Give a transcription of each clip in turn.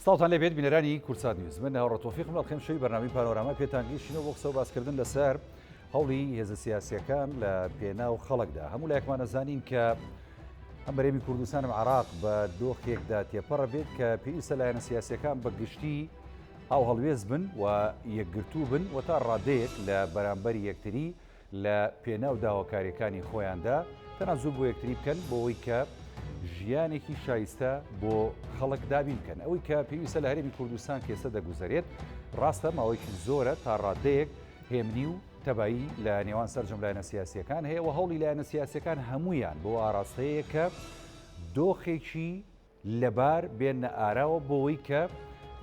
سڵاوتان لێبێت بینەرانی کوردسات نیوز من هاوڕێ تۆفیقم لە ئەڵقەی شەوی بەرنامەی پانۆراما پێتان گەیشتینەوە بۆ قسە و باسکردن لەسەر هەوڵی هێزە سیاسیەکان لە پێناو خەڵکدا هەموو لایەکمان ئەزانین کە ئەم هەرێمی کوردستانم عراق بە دۆخێکدا تێپەڕە بێت کە پێویستە لایەنە سیاسیەکان بە گشتی هاوهەڵوێست بن و یەکگرتوو بن و تا ڕادەیەک لە بەرامبەر یەکتری لە پێناو داواکاریەکانی خۆیاندا تەنازول بۆ یەکتری بکەن بۆ ئەوەی کە ژیانێکی شایستە بۆ خەڵک دابین بکەن. ئەوەی کە پێویستە لە هەرێمی کوردستان کە ئێستا دەگوزەرێت ڕاستە ماوەیەکی زۆرە تا ڕادەیەک هێمنی و تەبایی لە نێوان سەرجەم لایەنە سیاسیەکان هەیە و هەوڵی لایەنە سیاسیەکان هەمویان بۆ ئاراستەیە کە دۆخێکی لەبار بێننە ئاراوە بۆوەی کە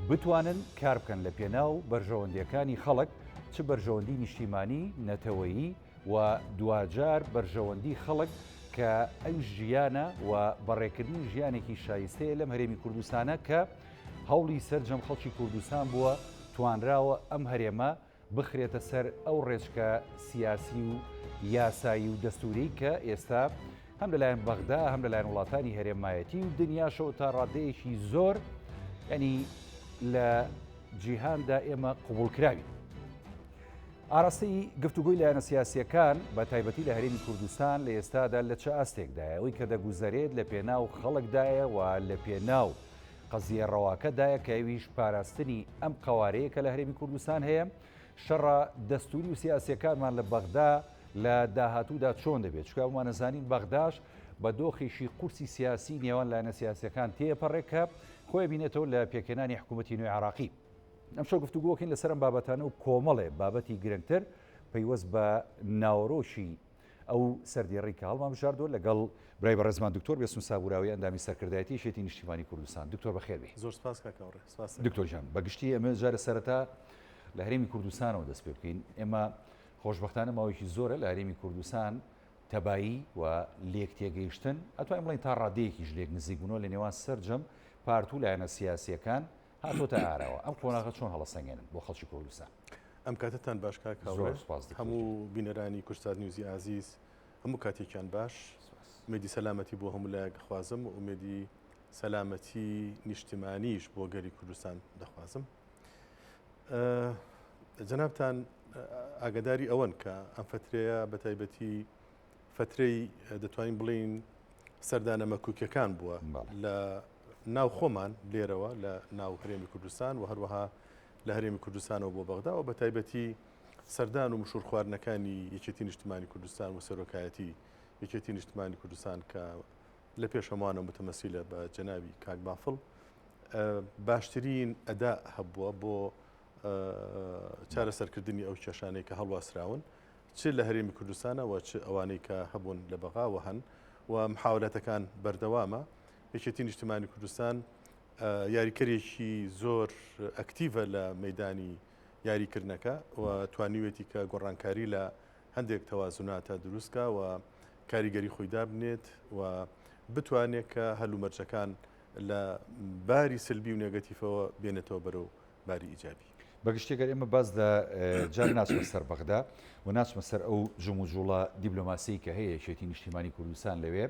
بتوانن کار بکەن لە پێناو بەرژەوەندیەکانی خەڵک چ بەرژەوەندی نیشتیمانی، نەتەوەیی و دواجار بەرژەوەندی خەڵک کە ئەویش ژیانە و بەڕێکردنی ژیانێکی شایستەیە لەم هەرێمی کوردستانە کە هەوڵی سەرجەم خەڵکی کوردستان بووە توانراوە ئەم هەرێمە بخرێتە سەر ئەو ڕێچکە سیاسی و یاسایی و دەستووریی کە ئێستا هەم لەلایەن بەغدا هەم لەلایەن وڵاتانی هەرێمایەتی و دنیاشەوە تا ڕادەیەکی زۆر ینی لە جیهاندا ئێمە قوبوڵکراوین. ئاراستەی گفتوگۆی لایەنە سیاسیەکان بە تایبەتی لە هەرێمی کوردستان لە ئێستادا لە چ ئاستێکدایە ئەوەی کە دەگوزەرێت لە پێناو خەڵکدایە و لە پێناو قەزیە ڕەواکە دایە کە ئەویش پاراستنی ئەم قەوارەیە کە لە هەرێمی کوردستان هەیە، شەڕە دەستوری و سیاسیەکانمان لە بەغدا لە داهاتوودا چۆن دەبێت، چونکە ئەومان ئەزانین بەغداش بە دۆخێکی قورسی سیاسی نێوان لایەنە سیاسیەکان تێپەڕێ کە خۆی بینێتەوە لە پێکهێنانی حکوومەتی نوێی عێراقی. ئەمشەو گفتوگۆکەین لەسەر ئەم بابەتانە و کۆمەڵێ بابەتی گرنگتر پەیوەست بە ناوەرۆکی ئەو سەردێڕەی کە هەڵمانبژاردووە لەگەڵ برای بەڕێزمان دکتۆر بێسون سابوراوی ئەندامی سەرکردایەتی یەکێتی نیشتیمانی کوردستان. دکتۆر بەخێر بێی. زۆر سپاس کاک هاوڕێ. سپاس دەکەم. دکتۆر گیان بە گشتی ئەمە جارە سەرەتا لە هەرێمی کوردستانەوە دەست پێ بکەین. ئێمە خۆشبەختانە ماوەیەکی زۆرە لە هەرێمی کوردستان تەبایی و لێک تێگەیشتن ئەتوانین بڵێین تا ڕادەیەکیش لێک نزیک بوونەوە لە نێوان سەرجەم پارت و لایەنە سیاسییەکان هاتۆتە ئاراوە. ئەم قۆناغە چۆن هەڵەسەنگێنن بۆ خەڵکی کوردستان؟ ئەم کاتەتان باش کاک هاوڕێ زۆر سوپاس دکتۆر گیان. هەموو بینەرانی کوردسات نیوزی ئازیز هەموو کاتێکیان باش سوپاس. ئومێدی سەلامەتی بۆ هەموو لایەک ئەخوازم و ئومێدی سەلامەتی نیشتمانیش بۆ گەلی کوردستان دەخوازم. جەنابتان ئاگاداری ئەوەن کە ئەم فترەیە بە تایبەتی فترەی دەتوانین بڵین سەردانە مەکوکیەکان بووە لە ناو خۆمان لێرەوە لە ناو هەرێمی کوردستان و هەروەها لە هەرێمی کوردستانەوە بۆ بەغدا و بە تایبەتی سەردان و مشوور خواردنەکانی یەکێتی نیشتمانی کوردستان و سەرۆکایەتی یەکێتی نیشتمانی کوردستان کە لە پێش هەمووانەوە متەمەسیلە بە جەنابی کاک بافڵ باشترین ئەدا هەبووە بۆ چارەسەرکردنی ئەو کێشانەی کە هەڵواسراون چ لە هەرێمی کوردستانە و چ ئەوانەی کە هەبوون لە بەغاوە هەن و محاولاتەکان بەردەوامە یەکێتی نیشتمانی کوردستان یاریکەرێکی زۆر ئەکتیڤە لە مەدانی یاریکردنەکە و توانیوێتی کە گۆڕانکاری لە هەندێک تەوازناتە دروستکە و کاریگەری خۆی دابنێت و بتوانێت کە هەلومەرجەکان لە باری سلبی و نێگەتیفەوە بێنێتەوە بەرەو باری ئیجابی. بەگشتی گەر ئێمە باس لە جار ناچمە سەر بەغدا و ناچمە سەر ئەو جموجوڵە دیبلۆماسی کە هەیە یەکێتی نیشتیمانی کوردستان لەوێ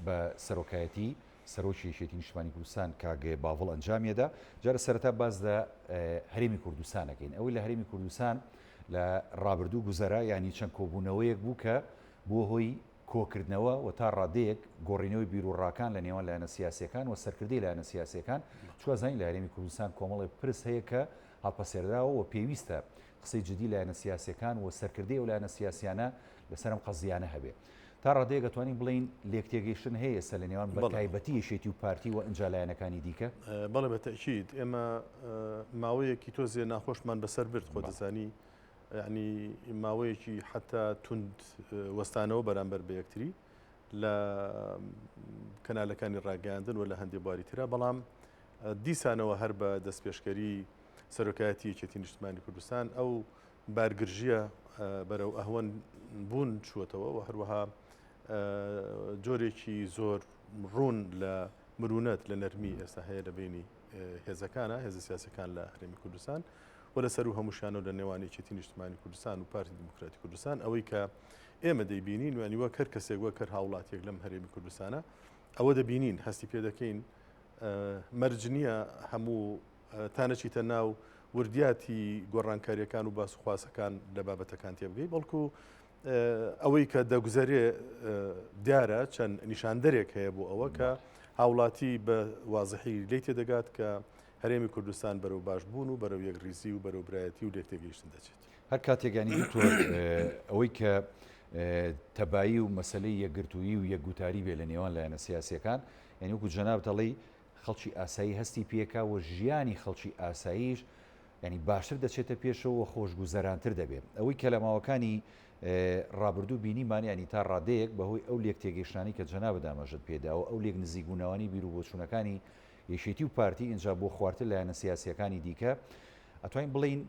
بە سەرۆکایەتی سەرۆکی یەکێتی نیشتمانی کوردستان کاک باڤڵ ئەنجامیەدا جارە سەرەتا باس لە هەرێمی کوردستان ئەکەین ئەوەی لە هەرێمی کوردستان لە ڕابردوو گوزەرا یانی چەند کۆبوونەوەیەک بوو کە بووە هۆی کۆکردنەوە و تا ڕادەیەک گۆڕینەوەی بیروڕاکان لە نێوان لایەنە سیاسیەکان و سەرکردەی لایەنە سیاسیەکان چوە زانین لە هەرێمی کوردستان کۆمەڵێ پرس هەیە کە هەڵپەسێردراوە و پێویستە قسەی جدی لایەنە سیاسیەکان و سەرکردەی ئەو لایەنە سیاسیانە لەسەر ئەم قەزیانە هەبێ. تا ڕادەیەک ئەتوانین بڵێین لێکتێگەیشتن هەیە ئێستا لە نێوان بە تایبەتی یەکێتی و پارتی و ئنجا لایەنەکانی دیکە؟ بەڵێ بە تەئکید ئێمە ماوەیەکی تۆزێ ناخۆشمان بەسەر برد خۆ دەزانی یعنی ماوەیەکی حتا توند وەستانەوە بەرامبەر بە یەکتری لە کەنالەکانی ڕاگەیاندن و لە هەندێک بواری ترا بەڵام دیسانەوە هەر بە دەستپێشکەری سەرۆکایەتی یەکێتی نیشتمانی کوردستان ئەو بارگرژییە بەرەو ئەهوەن بوون چووەتەوە و هەروەها جۆرێکی زۆر ڕوون لە مرونەت لە نەرمی ئێستا هەیە لە بینی هێزەکانە هێزە سیاسەکان لە هەرێمی کوردستان و لە سەرو هەمووشیانەوە لە نێوان یەکێتی نیشتمانی کوردستان و پارتی دیموکراتی کوردستان ئەوەی کە ئێمە دەیبینین وانی وەک هەر کەسێک وەک هەر هاوڵاتیەک لەم هەرێمی کوردستانە ئەوە دەبینین هەستی پێ دەکەین. مەرج نییە هەموو تا نەچیتە ناو وردیاتی گۆڕانکاریەکان و باس و خواسەکان لە بابەتەکان تێبگەی بەڵکو ئەوەی کە دەگوزەرێ دیارە چەند نیشاندەرێک هەیە بۆ ئەوە کە هاوڵاتی بە وازحی لی تێدەگات کە هەرێمی کوردستان بەرەو باشبوون و بەرەو یەکڕیزی و بەرەو برایەتی و لێکتێگەیشتن دەچێت. هەر کاتێک یانی دکتۆر ئەوەی کە تەبایی و مەسەلەی یەکگرتوویی و یەکگوتاری بێ لە نێوان لایەنە سیاسیەکان یانی وەکو جەنابت ئەڵێی خەڵکی ئاسایی هەستی پێکا و ژیانی خەڵکی ئاساییش یانی باشتر دەچێتە پێشەوە و خۆشگوزەرانتر دەبێ. ئەوەی کە لە ماوەکانی ڕابردوو بینیمان یانی تا ڕادەیەک بەهۆی ئەو لێک تێگەیشتنانەی کە جەنابت ئاماژەت پێدا و ئەو لێک نزیکبوونەوانی بیروبۆچوونەکانی یەکێتی و پارتی ئینجا بۆ خوارتر لایەنە سیاسییەکانی دیکە ئەتوانین بڵێین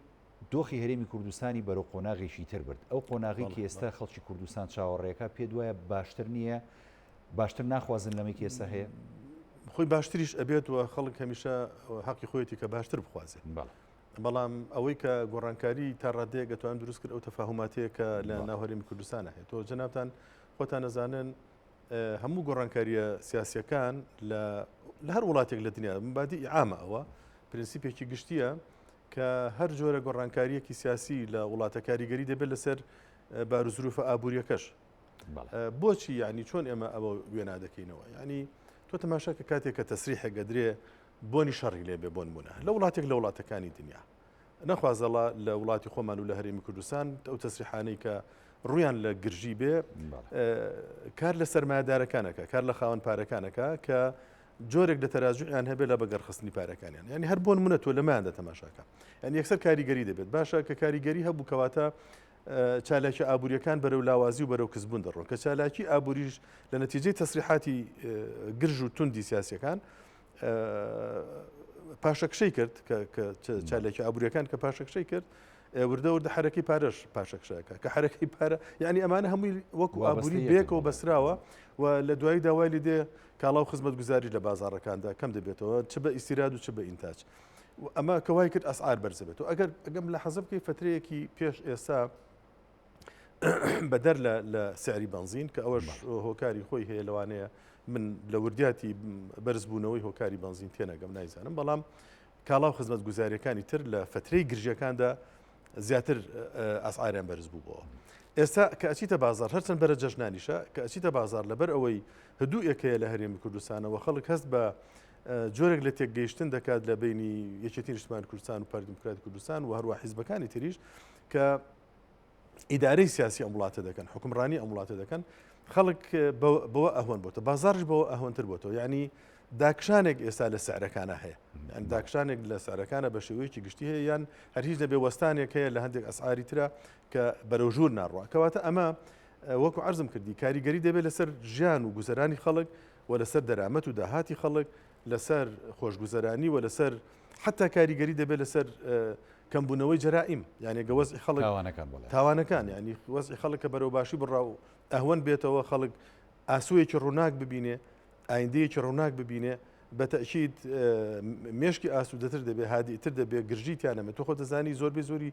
دۆخی هەرێمی کوردستانی بەرەو قۆناغێکی تر برد. ئەو قۆناغەی کە ئێستا خەڵکی کوردستان چاوەڕێکە پێت وایە باشتر نییە؟ باشتر ناخوازن لەمەی کە ئێستا هەیە؟ خۆی باشتریش ئەبێت و خەڵک هەمیشە حەقی خۆیەتی کە باشتر بخوازێت. بەڵام ئەوەی کە گۆڕانکاری تا ڕادەیەک ئەتوان دروست کرد ئەو تەفاهوماتەیە کە لە ناو هەرێمی کوردستانە هەیە. تۆ جەنابتان خۆتان ئەزانن هەموو گۆڕانکاریە سیاسیەکان لە لە هەر وڵاتێک لە دنیا مبادی عامە ئەوە پرنسیپێکی گشتیە کە هەر جۆرە گۆڕانکاریەکی سیاسی لە وڵاتە کاریگەری دەبێت لەسەر باروزروفە ئابوووریەکەش بۆچی یعنی چۆن ئێمە ئەوە وێنا دەکەینەوە یعنی تۆ تەماشا کە کاتێک کە تەسریحێک گەدرێ بۆنی شەڕی لێ بێ بۆن بوونە لە وڵاتێک لە وڵاتەکانی دنیا نەخوازەڵا لە وڵاتی خۆمان و لە هەرێمی کوردستان ئەو تەسریحانەی کە ڕویان لە گرژی بێ کار لە سەرمایەدارەکانەکە کار لە خاوەن پارەکانەکە کە جۆرێک لە تەراجوعیان هەبێت لە بەگەڕخستنی پارەکانیان یعنی هەر بۆن منە تۆ لەمایاندا تەماشاکە یعنی یەکسەر کاریگەری دەبێت باشە کە کاریگەری هەبوو کەواتە چالاکی ئابوووریەکان بەرەو لاوازی و بەرەو کزبوون دەڕۆن کە چالاکی ئابووریش لە نەتیجەی تەسریحاتی گرژ و توندی سیاسەکان پاشەکشەی کرد کە چالاکی ئابوووریەکان کە پاشەکشەی کرد وردە وردە حرەکەی پارەش پاشەکشەکە کە حرەکەی پارە یعنی ئەمانە هەمووی وەکو ئابووری بێکەوە بەسراوە و لە دوایی داوای لێ دێ کاڵا و خزمەتگوزاری لە بازاڕەکاندا کەم دەبێتەوە چ بە ئیسیراد و چ بە ئینتاج. ئەمە کە وای کرد ئەسعار بەرزە بێت و ئەگەر ئەگەم لە حەزە بکەی فترەیەکی پێش ئێستا بەدەر لە سعری بنزین کە ئەوەش هۆکاری خۆی هەیە لەوانەیە من لە وردیاتی بەرزبوونەوەی هۆکاری بنزین تێنەگەم نایزانم بەڵام کاڵا و خزمەتگوزاریەکانی تر لە فترەی گرژیەکاندا زیاتر ئەسعاریان بەرز بووبەوە. ئێستا کە ئەچیتە بازار هەرچەند بەرە جەژنانیشە کە ئەچیتە بازار لەبەر ئەوەی هدووێک هەیە لە هەرێمی کوردستانەوە خەڵک هەست بە جۆرێک لە تێکگەیشتن دەکات لە بینی یەکێتی نیشتمان کوردستان و پارتی دیموکراتی کوردستان و هەروە حیزبەکانی تریش کە ئیدارەی سیاسی ئەم وڵاتە دەکەن حکومڕانی ئەم وڵاتە دەکەن خەڵک بەوە ئەهوەن بۆتە بازاڕش بەوە ئەهوەنتر بۆتەوە یعنی داکشانێک ئێستا لە سعرەکانە هەیە یان داکشانێک لە سعرەکانە بە شێوەیەکی گشتی هەیە یان هەر هیچ نەبێ وەستانێک هەیە لە هەندێک ئەسعاری ترە کە بەرەو ژوور ناڕوە کەواتە ئەمە وەکو عرضم کردی کاریگەری دەبێت لەسەر ژیان و گوزەرانی خەڵک و لەسەر دەرامەت و داهاتی خەڵک لەسەر خۆشگوزەرانی و لەسەر حتا کاریگەری دەبێت لەسەر کەمبوونەوەی جەرائیم یانێ گە وەزعی خەڵک تاوانەکان بڵێ تاوانەکان ینی وەزعی خەڵک کە بەرەو باشی بڕا و ئەهوەن بێتەوە خەڵک ئاسوویەکی ڕووناک ببینێ ئایندەیەکی ڕووناک ببینێ بە تەئکید مێشکی ئاسوودەتر دەبێ هادیتر دەبێ گرژی تیا نەمێت تۆ خۆ دەزانی زۆربەی زۆری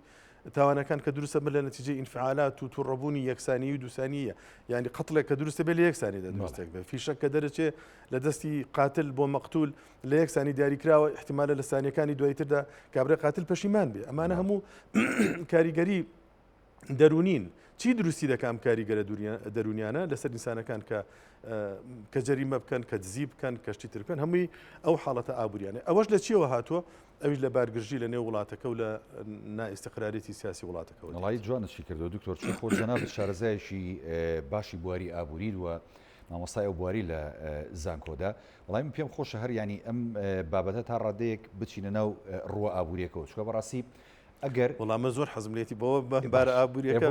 تاوانەکان کە دروستە بن لە نەتیجەی ئینفعالات و تووڕەبوونی یەکسانی و دووسانیە یعنی قەتڵێک کە دروستە بێ لە یەکسانی دە دروستێک بێ فیشەک کە دەرەچێ لە دەستی قاتل بۆ مەقتول لە یەکسانی دیاریکراوە احتمالە لە سانیەکانی دوایتردا کابرای قاتل پەشیمان بێ ئەمانە هەموو کاریگەری دەروونین چی دروستی دەکا ئەم کاریگەرە دەروونیانە لەسەر ئینسانەکان کە کە جەریمە بکەن کە دزی بکەن کەشتی تر بکەن هەمووی ئەو حاڵەتە ئابووریانە ئەوەش لە چیەوە هاتووە ئەویش لە بارگرژی لە نێو وڵاتەکە و لە نائیستقرارێتی سیاسی وڵاتەکەەوە وڵی جوانت شی کردو دکتۆر چون خۆ جەنابت شارەزایەکی باشی بواری ئابووریت و مامۆستای ئەو بواری لە زانکۆدا بەڵام من پێم خۆشە هەر ینی ئەم بابەتە تا ڕادەیەک بچینە ناو ڕووە ئابووریەکەوە چکە بەڕاستی ئەگەر وەڵا من زۆر حەزم لێتی بەوە بە بارە ئابووریەکە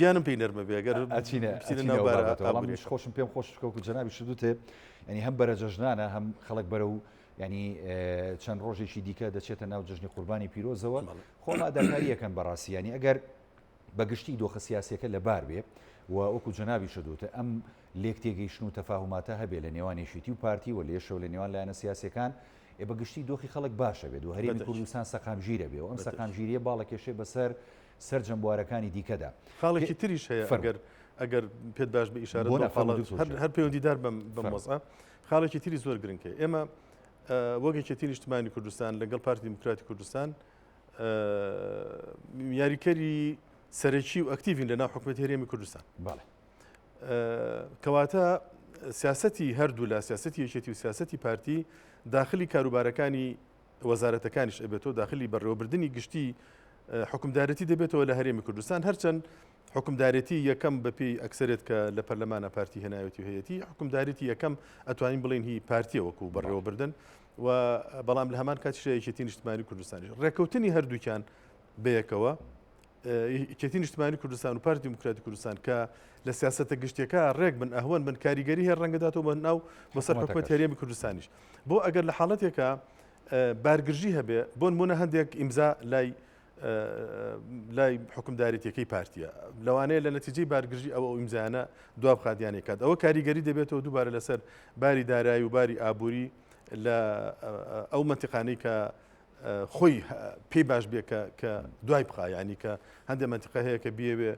گیانم پێی نەرمە بێ گەر ئەچینە بچینە ناو بارە ئابووریەکە خۆشم پێم خۆش کەوکو جەنابی شدوتێ ینی هەم بەرە جەژنانە هەم خەڵک بەرە و ینی چەند ڕۆژێکی دیکە دەچێتە ناو جەژنی قوربانی پیرۆزەوە خۆ ئامادەکاریەکەن بەڕاستی ینی ئەگەر بەگشتی دۆخە سیاسیەکە لەبار بێ و وەکو جەنابیشت وتت ئەم لێک تێگەیشتن و تەفاهوماتە هەبێ لە نێوان یەکێتی و پارتی و لێشەوە لە نێوان لایەنە سیاسیەکان ئێ بە گشتی دۆخی خەڵک باشە بێت و هەرێمی کوردستان سەقامگیرە بێ و ئەم سەقامگیریە باڵەکێشێ بەسەر سەرجەم بوارەکانی دیکەدا. خاڵێکی تریش هەیە ئەگەر ئەگەر پێت باش بێ ئیشارەت بۆ خاڵە هەر پەیوەندیدار بەم بەم وەزعە خاڵێکی تری زۆر گرنگ هەیە ئێمە. وەک یەکێتی نیشتمانی کوردستان لەگەڵ پارتی دیموکراتی کوردستان یاریکەری سەرەکی و ئەکتیڤین لە ناو حکوومەتی هەرێمی کوردستان. بەڵێ. کەواتە سیاسەتی هەردوو لا سیاسەتی یەکێتی و سیاسەتی پارتی داخلی کاروبارەکانی وەزارەتەکانیش ئەبێتەوە داخلی بەڕێوەبردنی گشتی حکومدارەتی دەبێتەوە لە هەرێمی کوردستان هەرچەند حکومدارێتی یەکەم بەپێی ئەکسەرێت کە لە پەرلەمانە پارتی هێناوێتی هەیەتی حکومدارێتی یەکەم ئەتوانین بڵێن هی پارتیە وەکو بەڕێوەبردن و بەڵام لە هەمان کاتیشە یەکێتی نیشتمانی کوردستانیش ڕێککەوتنی هەردووکیان بەیەکەوە یەکێتی نیشتمانی کوردستان و پارتی دیموکراتی کوردستان کە لە سیاسەتە گشتیەکە ڕێک بن ئەهوەن بن کاریگەری هەیە ڕەنگەداتەوە بە ناو بەسەر حکومەت هەرێمی کوردستانیش بۆ ئەگەر لە حاڵەتێکە بارگرژی هەبێ بۆ نمونە هەندێک ئیمزا لای لای حکومدارێتیەکەی پارتیە لەوانەیە لە نەتیجەی بارگرژی ئەو ئەو ئیمزایانە دوا بخات یانێ کات ئەوە کاریگەری دەبێتەوە دووبارە لەسەر باری دارایی و باری ئابووری لە ئەو منتیقانەی کە خۆی پێی باش بێ کە کە دوای بخا یعنی کە هەندێک منتیقە هەیە کە بیەوێ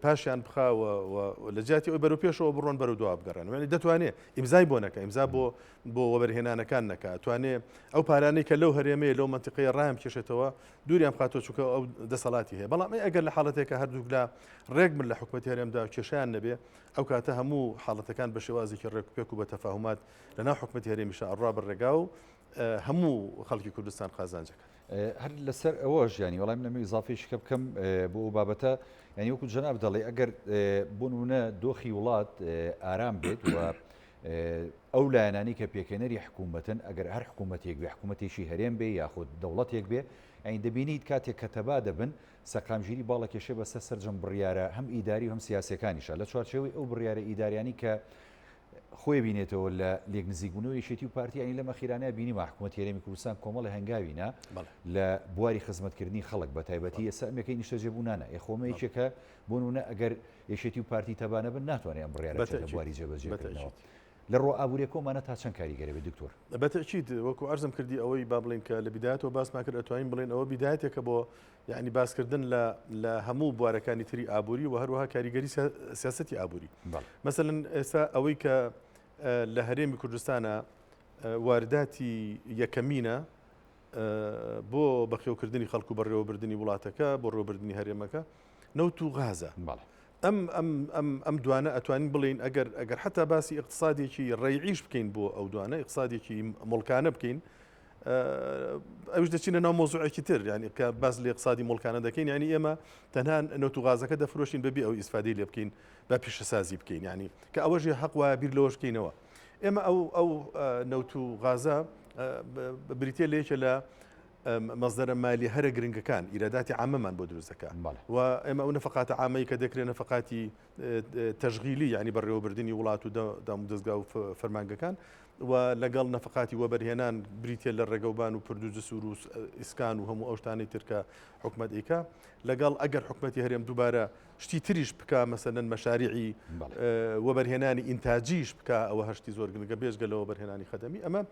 پاشیان بخا و لە جیاتی ئەوی بەرەو پێشەوە بڕۆن بەرەو دوا بگەڕێن وێنی دەتوانێ ئیمزای بۆ نەکە ئیمزا بۆ بۆ وەبەرهێنانەکان نەکە توانێ ئەو پارانەی کە لەو هەرێمەیە لەو منتیقەیە ڕایم کێشێتەوە دووریان بخاتەوە چونکە ئەو دەسەڵاتی هەیە بەڵام ئەی ئەگەر لە حاڵەتێکە هەردووک لا ڕێک بن لە حکومەتی هەرێمدا و کێشیان نەبێ ئەو کاتە هەموو حاڵەتەکان بە شێوازێکی ڕێک و پێک و بە تەفاهمات لە ناو حکومەتی هەرێمیشە ئەڕوا بە ڕێگا و هەموو خەڵکی کوردستان قازانج ئەکات. هەر لەسەر ئەوەش یانی وەڵای من ئەمەوێ ئیزافەیەکی کە بکەم بۆ ئەو بابەتە یانی وەکو جەناب دەڵێ ئەگەر بۆ نمونە دۆخی وڵات ئارام بێت و ئەو لایەنانی کە پێکهێنەری حکوومەتن ئەگەر هەر حکوومەتێک بێ حکوومەتێکی هەرێم بێ یاخود دەوڵەتێک بێ یانی دەبینیت کاتێک کە تەبا دەبن سەقامگیری باڵەکێشێ بەسەر سەرجەم بڕیارە هەم ئیداری و هەم سیاسیەکانیشە لە چوارچێوەی ئەو بڕیارە ئیداریانی کە خۆی بینێتەوە لە لێک نزیکبوونەوەی یەکێتی و پارتی یانی لەم ئەخیرانەیە بینیمان حکوومەتی هەرێمی کوردستان کۆمەڵی هەنگاوی نا لە بواری خزمەتکردنی خەڵک بە تایبەتی ئێستا ئەم یەکەی نیشتەجێبوونانە ئێ خۆمە یەکێکە بۆ نموونە ئەگەر یەکێتی و پارتی تەبا نەبن ناتوانێت ئەم بڕیارە بچێتە بواری جێبەجێکردنەوە لە ڕووە ئابووریەکەوەمانە تا چەند کاریگەرە بێت دکتۆر؟ بە تەئکید وەکو عەرزم کردی ئەوەی با بڵێین کە لە بیدایەتەوە باسمان کرد ئەتوانین بڵێین ئەوە بیدایەتێکە بۆ یعنی باسکردن لە لە هەموو بوارەکانی تری ئابووری و هەروەها کاریگەری سیاسەتی ئابووری مەسەلەن ئێستا ئەوەی کە لە هەرێمی کوردستانە وارداتی یەکەمینە بۆ بەخێوکردنی خەڵک و بەڕێوەبردننی وڵاتەکە بۆ ڕێوەبردننی هەرێمەکە نەوت و غازە ئەم ئەم ئەم ئەم دوانە ئەتوانین بڵین ئەگەر ئەگەر حتا باسی اقتصادێکی ڕێعیش بکەین بۆ ئەو دوانە اقتصادێکی مڵکانە بکەین ئەوش دەچینە ناو مۆزوعێکی تر یعنی کە باس لە اقتصادی مڵکانە دەکەین یعنی ئێمە تەنها نەوت و غازەکە دەفرۆشین بەبێ ئەو ئیسفادەی لێ بکەین بە پیشەسازی بکەین یعنی کە ئەوەش حەق وایە بیر لەوەش بکەینەوە ئێمە ئەو ئەو نەوت و غازە بریتە لە یەکێ لە مەزدەرە مالی هەرە گرنگەکان ئیراداتی عامەمان بۆ دروست دەکات و ئێمە ئەو نەفقاتە عامەی کە دەکرێت نەفقاتی تەشغیلی یعنی بەڕێوەبردنی وڵات و دامودەزگا و فەرمانگەکان و لەگەڵ نەفقاتی وەبەرهێنان بریتە لە ڕێگەوبان و پرد و جسور و ئیسکان و هەموو ئەو شتانەی ترکە حکومت ئیکا لەگەڵ ئەگەر حکومەتی هەرێم دووبارە شتی تریش بکا مەسەلەن مەشاریعی وەبەرهێنانی ئینتاجیش بکا ئەوە هەشتی زۆر گرنگە بێجگە لە وەبەرهێنانی خەدەمی ئەمە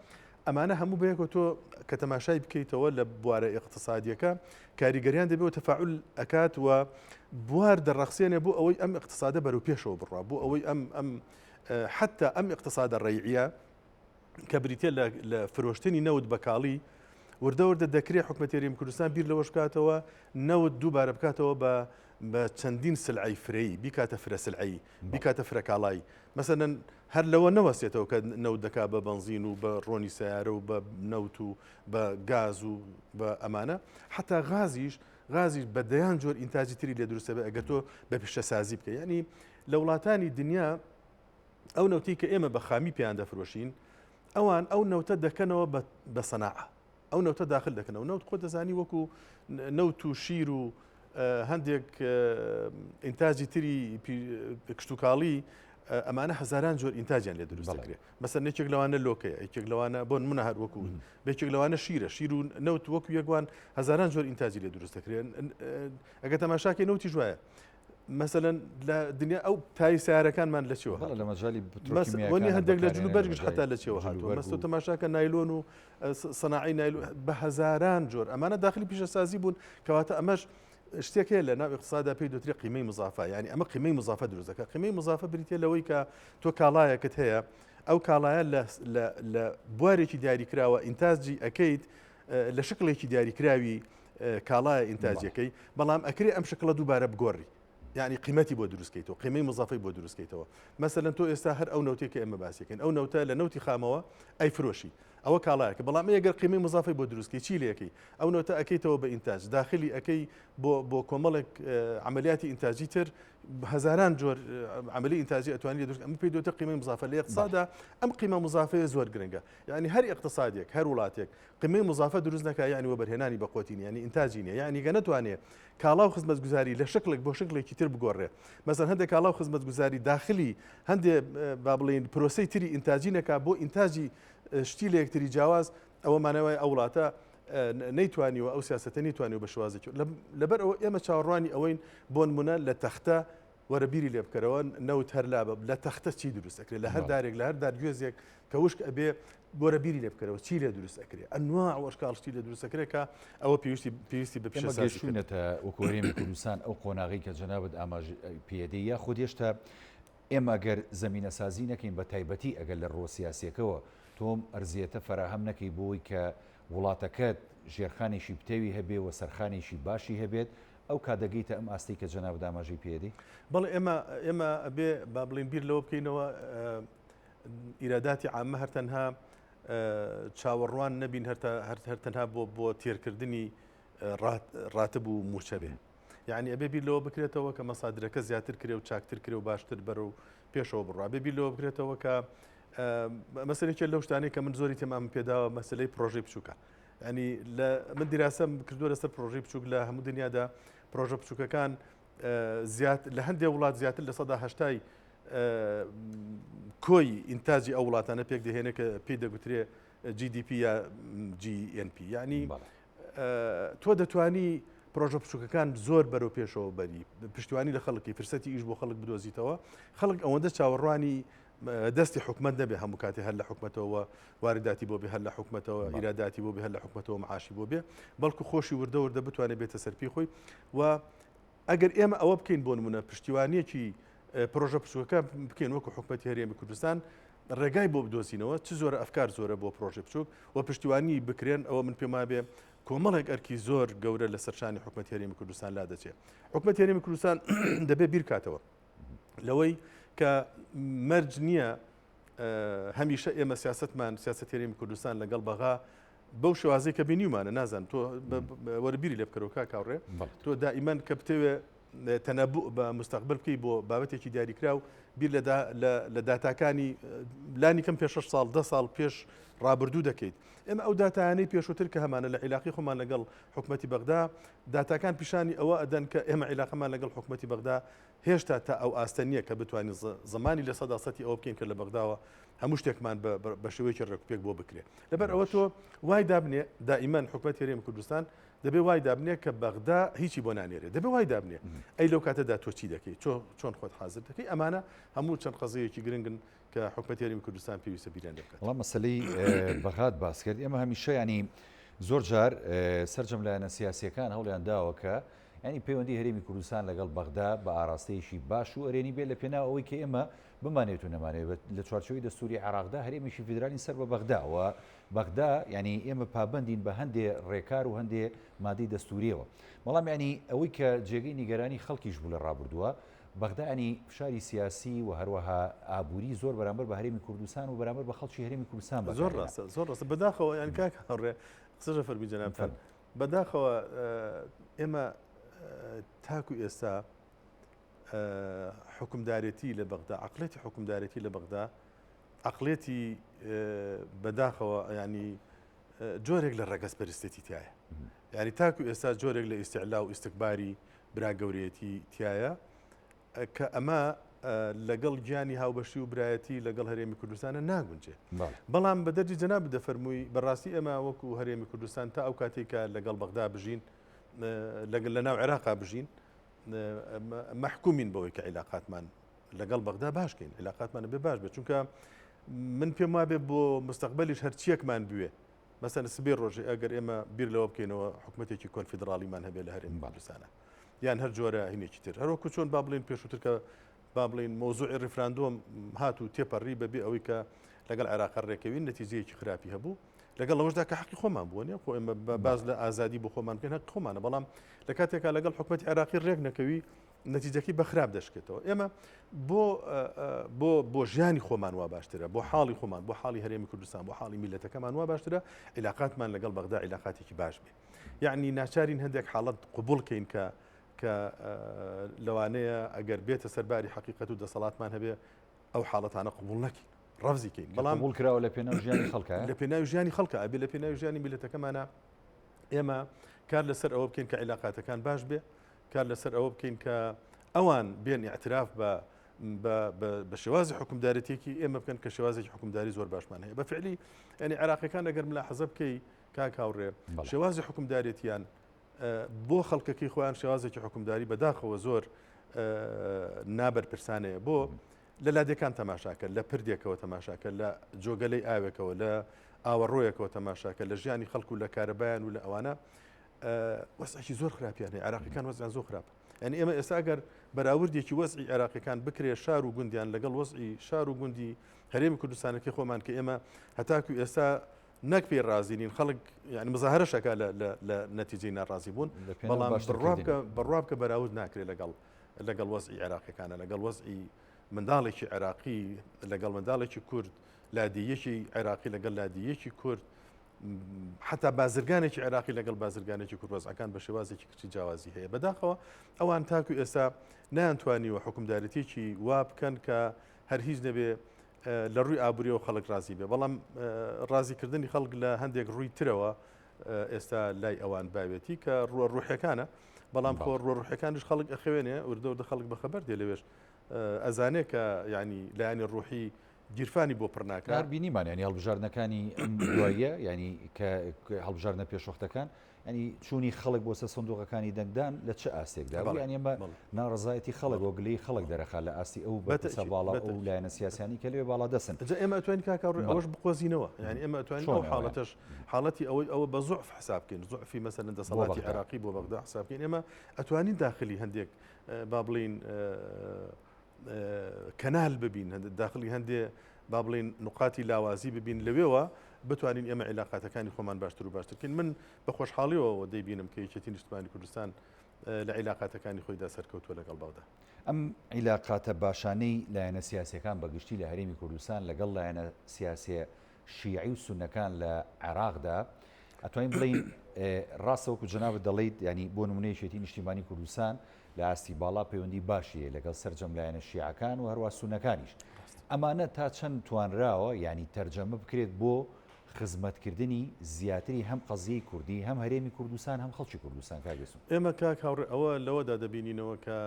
ئەمانە هەموو بەیەکەوە تۆ کە تەماشای بکەیتەوە لە بوارە ئیقتسادیەکە کاریگەریان دەبێت و تەفاعول ئەکات و بوار دەڕەخسێنێ بۆ ئەوەی ئەم اقتصادە بەرەو پێشەوە بڕوا بۆ ئەوەی ئەم ئەم حتا ئەم اقتصادە ڕێعیە کە بریتە لە فرۆشتنی نەوت بەکاڵی وردە وردە دەکرێت حکومەتی هەرێمی کوردستان بیر لەوەش بکاتەوە نەوت دووبارە بکاتەوە بە بە چەندین سلعی فرەیی بیکاتە فرە سلعی بیکاتە فرەکاڵایی مەسەلەن هەر لەوە نەوەستێتەوە کە نەوت دەکا بە بەنزین و بە ڕۆنی سیارە و بە نەوت و بە گاز و بە ئەمانە حتا غازیش غازیش بە دەیان جۆر ئینتاجی تری لێ دروستە بێ ئەگەر تۆ بە پیشەسازی بکە یعنی لە وڵاتانی دنیا ئەو نەوتی کە ئێمە بە خامی پێیان دەفرۆشین ئەوان ئەو نەوتە دەکەنەوە بە سەناعە ئەو نەوتە داخل دەکەنەوە نەوت خۆ دەزانی وەکو نەوت و شیر و هەندێک ئینتاجی تری کشتتوکاڵی ئەمانە هەزاران جۆر ئینتاجیان لێ دروست دەکرێت مەسەر یەکێک لەوانە لۆکەیە یەکێک لەوانە بۆن منە هەر وەکو بێکێک لەوانە شیرە شیر و نەوت وەکو یەکوان هەزاران جۆر ئینتاجی لێ دروست دەکرێن ئەگە تەماشاکەی نەوتی ژوایە مەسەلەن لە دنیا ئەو تای سیارەکانمان لە چیوە لە مەجای وەنی هەندێک لە جلو بەرگش حتا لە چیوە هاتووە مەستۆ تەماشاکە نایلۆن و سەناعی نایلۆن بە هەزاران جۆر ئەمانە داخلی پیشەسازی بوون کەواتە ئەمەش شتێک هەیە لە ناو اقتصادا پێی دەوترێ قیمەی مزافە یعنی ئەمە قیمەی مزافە دروست دەکات قیمەی مزافە بریتە لەوەی کە تۆ کاڵایەکت هەیە. ئەو کاڵایە لە بوارێکی دیاریکراوە ئینتاجی ئەکەیت لە شکڵێکی دیاریکراوی کاڵایە ئینتاجەکەی بەڵام ئەکرێ ئەم شکڵە دووبارە بگۆڕی یعنی قیمەتی بۆ دروستکەیتەوە قیمەی مزافەی بۆ دروستکەیتەوە مەسەلەن تۆ ئێستا هەر ئەو نەوتێک کە ئێمە باسیەکەین ئەو نەوتە لە نەوتی خامەوە ئەی فرۆشی ئەوە کاڵایەکە بەڵام ئەگەر قیمەی مزافەی بۆ دروستکەی چی لەکەی ئەو نەوتە ئەەکەیتەوە بە ئینتاج داخلی ئەەکەی بۆ بۆ کۆمەڵێک عملیاتی ئینتاجی تر هەزاران جۆر عملی ئینتاجی ئەتوانی دروست ئەم پێی دۆتە قیمەی مزافە لە اقتصادا ئەم قیمە مزافەیە زۆر گرنگە یعنی هەر اقتصادێک هەر وڵاتێک قیمەی مزافە دروست نەکا یعنی وەبەرهێنانی بەقوەتی نیە یعنی ئینتاجی نیە یعنی گە نەتوانێ کاڵا و خزمەتگوزاری لە شکڵێک بۆ شکڵێکی تر بگۆڕێ مەسەن هەندێک کاڵا و خزمەتگوزاری داخلی هەندێ با بڵێین پرۆسەی تری ئینتاجی نەکا بۆ ئینتاجی شتی لە یەکتری جیاواز ئەوە مانای ئەو وڵاتە نەیتوانیوە ئەو سیاسەتە نەیتوانیوە بە شێوازێکی لەبەر ئەوە ئێمە چاوەڕوانی ئەوەین بۆ نمونە لە تەختە وەرە بیری لێ بکەرەوە نەوت هەر لابە لە تەختە چی دروست ئەکرێت لە هەر دارێک لە هەر دار گوێزێک کە وشک ئەبێ بۆرە بیری لێ بکەرەوە چی لێ دروست ئەکرێ ئەنوا ئەشکال شتی لێ دروست ئەکرێت کە ئەوە پێویستی پێویستی بە پیشەسازی گەشتونەتە وەکو هەرێمی کوردستان ئەو قۆناغی کە جەنابت ئاماژ پێدەی یاخود هێشتا ئێمە گەر زەمینەسازی نەکەین بە تایبەتی ئەگەر لە ڕووە سیاسیەکەوە تۆ ئەم ئەرزیەتە فەراهەم نەکەی بۆی کە وڵاتەکەت ژێرخانێکی پتەوی هەبێ و سەرخانێکی باشی هەبێت ئەو کات دەگەیتە ئەم ئاستەی کە جەنابت ئاماژەی پێدەی؟ بەڵێ ئێمە ئێمە ئەبێ با بڵێین بیر لەوە بکەینەوە ئیراداتی عامە هەر تەنها چاوەڕوان نەبین هەر هەر تەنها بۆ بۆ تێرکردنی ڕاتب و موچە بێ. یعنی ئەبێ بیر لەوە بکرێتەوە کە مەسادرەکە زیاتر کرێ و چاکتر کرێ و باشتر بەرە و پێشەوە بڕوا بێ بیر لەوە بکرێتەوە کە مەسەلێکە لەو شتانەی کە من زۆری تێمام پێداوە مەسلەی پرۆژەی بچووکە ینی لە من دیراسەم کردووە لەسەر پرۆژەی بچووک لە هەموو دنیادا پرۆژە بچووکەکان زیات لە هەندێک وڵات زیاتر لە سەدا هەشتای کۆی ئینتاجی ئەو وڵاتانە پێک دەهێنێت کە پێی دەگوترێ GDP یا GNP یعنی تۆ دەتوانی پرۆژە بچووکەکان زۆر بەرەو پێشەوە بەری پشتیوانی لە خەڵکی فرسەتی ئیش بۆ خەڵک بدۆزیتەوە خەڵک ئەوەندە چاوەڕوانی دەستی حکومت نەبێ هەموو کاتێ هەر لە حکومەتەوە وارداتی بۆ بێ هەر لە حکومەتەوە ئیراداتی بۆ بێ هەر لە حکومەتەوە معاشی بۆ بێ بەڵکو خۆشی وردە وردە بتوانێت بێتە سەرپی خۆی و ئەگەر ئێمە ئەوە بکەین بۆ نمونە پشتیوانیەکی پرۆژە بچووکەکە بکەین وەکو حکومەتی هەرێمی کوردستان ڕێگای بۆ بدۆزینەوە چ زۆرە ئەفکار زۆرە بۆ پرۆژە بچووک و پشتیوانی بکرێن ئەوە من پێم وابێ کۆمەڵێک ئەرکی زۆر گەورە لە سەرشانی حکومەت هەرێمی کوردستان لا دەچێت حکومەت هەرێمی کوردستان دەبێ بیرکاتەوە لەوەی کە مەرج نییە هەمیشە ئێمە سیاستمان سیاست هەرێمی کوردستان لەگەڵ بەغا بەو شێوازەی کە بینیومانە نازانم تۆ وەرە بیری لێ بکەرەوە کاک هاوڕێ تۆ دائیمەن کە بتەوێ تەنەبوء بە مستەقبل بکەی بۆ بابەتێکی دیاریکراو بیر لە داتاکانی لانی کەم پێش 6 ساڵ ده ساڵ پێش ڕابردوو دەکەیت ئێمە ئەو داتایانەی پێشووتر کە هەمانە لە عیلاقی خۆمان لەگەڵ حکومەتی بەغدا داتاکان پیشانی ئەوە ئەدەن کە ئێمە عیلاقەمان لەگەڵ حکومەتی بەغدا هێشتا تا ئەو ئاستە نییە کە بتوانین زمانی 100% ئەوە بکەین کە لە بەغداوە هەموو شتێکمان بە شێوەیەکی ڕێکوپێک بۆ بکرێت لەبەر ئەوە تۆ وای دابنێ دائیمەن حکومەت هەرێمی کوردستان دەبێ وای دابنێ کە بەغدا هیچی بۆ نانێرێ دەبێ وای دابنێ ئەی لەو کاتەدا تۆ چی دەکەی چۆ چۆن خۆت حاضر دەکەی ئەمانە هەموو چەند قەزیەکی گرنگن کە حکومەت هەرێمی کوردستان پێویستە بیریان لێ بکات. وەڵا مەسەلەی بەغاد باس کرد ئێمە هەمیشە ینی زۆر جار سەرجەم لایەنە سیاسیەکان هەوڵیان داوە کە ینی پەیوەندی هەرێمی کوردستان لەگەڵ بەغدا بە ئاراستەیەکی باش و ئەرێنی بێت لە پێناو ئەوەی کە ئێمە بمانێت و نەمانەوێت لە چوارچێوەی دەستوری عێراقدا هەرێمێکی فیدرالی سەر بە بەغدا و بەغدا یعنی ئێمە پابەندین بە هەندێ ڕێکار و هەندێ مادەی دەستوریەوە بەڵام یعنی ئەوەی کە جێگەی نیگەرانی خەڵکیش بوو لە ڕابردووە بەغدا ینی فشاری سیاسی و هەروەها ئابووری زۆر بەرامبەر بە هەرێمی کوردستان و بەرامبەر بە خەڵکی هەرێمی کوردستان زۆر ڕاستە زۆر ڕاستە بەداخەوە یان کاک هاوڕێ قسەشە فەرمی جەنابتان بەداخەوە ئێمە تاکو ئێستا حوکمدارێتی لە بەغدا عەقڵێتی حوکمدارێتی لە بەغدا عەقڵێتی بەداخەوە ینی جۆرێک لە ڕەگەزپەرستێتی تایە ینی تاکو ئێستا جۆرێک لە ئیسیعلا و ئیسیکباری برا گەورەیەتی تایە کە ئەمە لەگەڵ گیانی هاوبەشی و برایەتی لەگەڵ هەرێمی کوردستانە ناگونجێ بەڵام بە دەرجی جەناب دەفەرمووی بەڕاستی ئێمە وەکو هەرێمی کوردستان تا ئەو کاتێک کە لەگەڵ بەغدا بژین لەگەڵ لە ناو عێراقا بژین مەحکومین بەوەی کە عیلاقاتمان لەگەڵ بەغدا باش کەین عیلاقاتمان بێ باش بێت چونکە من پێم وابێ بۆ مستەقبلیش هەرچیەکمان بوێ مەسەن سبێ ڕۆژێ ئەگەر ئێمە بیر لەوە بکەینەوە حکوومەتێکی کۆنفیدراڵیمان هەبێ لە هەرێمی کوردستانە یان هەر جۆرە هینێکی تر هەروەکو چۆن با بڵێن پێشووتر کە با بڵین مۆزوعی ڕیفراندۆم هات و تێپەڕی بەبێ ئەوەی کە لەگەڵ عێراقا ڕێکەوین نەتیجەیەکی خراپی هەبوو لەگەڵ ئەوەشدا کە حەقی خۆمان بووە نیە خۆ ئێمە باز لە ئازادی بۆ خۆمان بکەین حەقی خۆمانە بەڵام لە کاتێکا لەگەڵ حکومەتی عێراقی ڕێک نەکەوی نەتیجەکەی بە خراپ دەشکێتەوە ئێمە بۆ بۆ بۆ ژیانی خۆمان وا باشترە بۆ حاڵی خۆمان بۆ حاڵی هەرێمی کوردستان بۆ حاڵی میلەتەکەمان وا باشترە عیلاقاتمان لەگەڵ بەغدا عیلاقاتێکی باش بێ یعنی ناچارین هەندێک حاڵەت قبول کەین کە کە لەوانەیە ئەگەر بێتە سەرباری حقیقەت و دەسەڵاتمان هەبێ ئەو حاڵەتانە قبول نەکەین ڕەفزی کەین بەڵام قبول کراوە لە پێناو ژیانی خەڵکە لە پێناوی ژیانی خەڵکە ئەبێ لە پێناوی ژیانی میلەتەکەمانە ئێمە کار لەسەر ئەوە بکەین کە عیلاقاتەکان باش بێ کار لەسەر ئەوە بکەین کە ئەوان بێن اعتراف بە بە شێوازی حکومدارەتێکی ئێمە بکەن کە شێوازێکی حکومداری زۆر باشمان هەیە بە فعلی ینی عراقیەکان ئەگەر ملا حەزە بکەی کاک هاوڕێ شێوازی حکومدارێتیان بۆ خەڵکەکەی خۆیان شێوازێکی حکومداری بەداخەوە زۆر نابەرپرسانەیە بۆ لە لادێکان تەماشاکە لە پردێکەوە تەماشاکە لە جۆگەلەی ئاوێکەوە لە ئاوەڕۆیەکەوە تەماشاکە لە ژیانی خەڵکو و لە کارەبایان و لە ئەوانە وەزعێکی زۆر خراپیان هەیە عراقیەکان وەزیان زۆر خراپ یعنی ئێمە ئێستا ئەگەر بەراوردێکی وەزعی عێراقیەکان بکرێ شار و گوندیان لەگەڵ وەزعی شار و گوندی هەرێمی کوردستانەکەی خۆمان کە ئێمە هەتاکو ئێستا نەک پێی ڕازی نین خەڵک یعنی مزاهرەش ئەکا لە لە لە نەتیجەی ناڕازی بوون بەڵام بڕوا بکە بڕوا بکە بەراورد ناکرێت لەگەڵ لەگەڵ وەزعی عێراقیەکانە لەگەڵ وەزعی منداڵێکی عێراقی لەگەڵ منداڵێکی کورد لادیەکی عێراقی لەگەڵ لادیەکی کورد حتا بازرگانێکی عێراقی لەگەڵ بازرگانێکی کورد وەزعەکان بە شێوازێکی کچی جیاوازی هەیە بەداخەوە ئەوان تاکو ئێستا نەیانتوانیوە حکومدارەتێکی وا بکەن کە هەر هیچ نەبێ لە ڕووی ئابووریەوە خەڵک ڕازی بێ بەڵام ڕازیکردنی خەڵک لە هەندێک ڕووی ترەوە ئێستا لای ئەوان باوێتی کە ڕووە ڕوحەکانە بەڵام خۆ ڕووە ڕوحەکانیش خەڵک ئەخوێنێ وردە وردە خەڵک بەخەبەر دێ لەوێش ئەزانێ کە ینی لایەنی ڕوحی گیرفانی بۆ پڕ ناکات. هەر بینیمان ینی هەڵبژاردنەکانی ئەم دواییە ینی کە هەڵبژاردنە پێشوەختەکان ینی چوونی خەڵک بۆ سەر سندوقەکانی دەنگدان لە چ ئاستێکدا بوو؟ یانی ئەمە ناڕەزایەتی خەڵک و گلەیی خەڵک دەرەخات لە ئاستی ئەو بەرپرسە باڵا و ئەو لایەنە سیاسیانەی کە لەوێ باڵادەستن. جا ئێمە ئەتوانین کاک هاوڕێ ئەوەش بقۆزینەوە، یانی ئێمە ئەتوانین ئەو حاڵەتەش حاڵەتی ئەوەی ئەوە بە زوعف حساب بکەین، زوعفی مەسەلەن دەسەڵاتی عێراقی بۆ بەغدا حساب بکەین، ئێمە ئەتوانین داخلی هەندێک با بڵێین کەنال ببین داخلی هەندێ با بڵین نقاتی لاوازی ببین لەوێوە بتوانین ئێمە عیلاقاتەکانی خۆمان باشتر و باشتر بکەین من بە خۆشحاڵیەوە دەیبینم کە یەکێتی نیشتمانی کوردستان لە عیلاقاتەکانی خۆیدا سەرکەوتووە لەگەڵ بەغدا. ئەم عیلاقاتە باشانەی لایەنە سیاسیەکان بە گشتی لە هەرێمی کوردستان لەگەڵ لایەنە سیاسیە شیعی و سوننەکان لە عێراقدا ئەتوانین بڵێین ڕاستە وەکو جەنابت دەڵێیت ینی بۆ نمونە یەکێتی نیشتیمانی کوردستان لە ئاستی باڵا پەیوەندی باشی هەیە لەگەڵ سەرجەم لایەنە شیعەکان و هەروە سوننەکانیش ئەمانە تا چەند توانراوە ینی تەرجەمە بکرێت بۆ خزمەتکردنی زیاتری هەم قەزیەی کوردی هەم هەرێمی کوردستان هەم خەڵکی کوردستان کاک بێسون؟ ئێمە کاک هاوڕێ ئەوە لەوەدا دەبینینەوە کە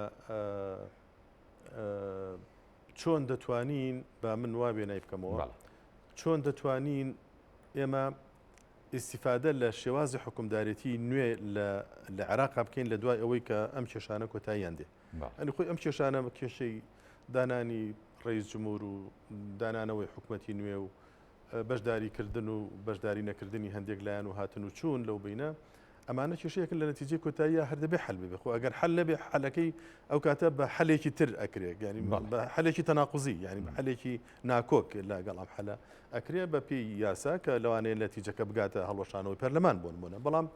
چۆن دەتوانین با من وا وێنای بکەمەوە چۆن دەتوانین ئێمە ئیسیفادە لە شێوازی حکومدارێتی نوێ لە عێراقا بکەین لە دوای ئەوەی کە ئەم کێشانە کۆتاییان دێ ئەنی خۆی ئەم کێشانە بە کێشەی دانانی ڕئیس جمهور و دانانەوەی حکوومەتی نوێ و بەشداریکردن و بەشداری نەکردنی هەندێک لایەن و هاتن و چوون لەو بینە ئەمانە کێشەیەکن لە نەتیجەی کۆتاییە هەر دەبێ حل ببێ خۆ ئەگەر حل نەبێ حلەکەی ئەو کاتە بە حلێکی تر ئەکرێت ینی بە حلێکی تەناقوزی ینی بە حلێکی ناکۆک لەگەڵ ئەم حلە ئەکرێ بە پێی یاسا کە لەوانەیە نەتیجەکە بگاتە هەڵوەشانەوەی پەرلەمان بۆ نمونە بەڵام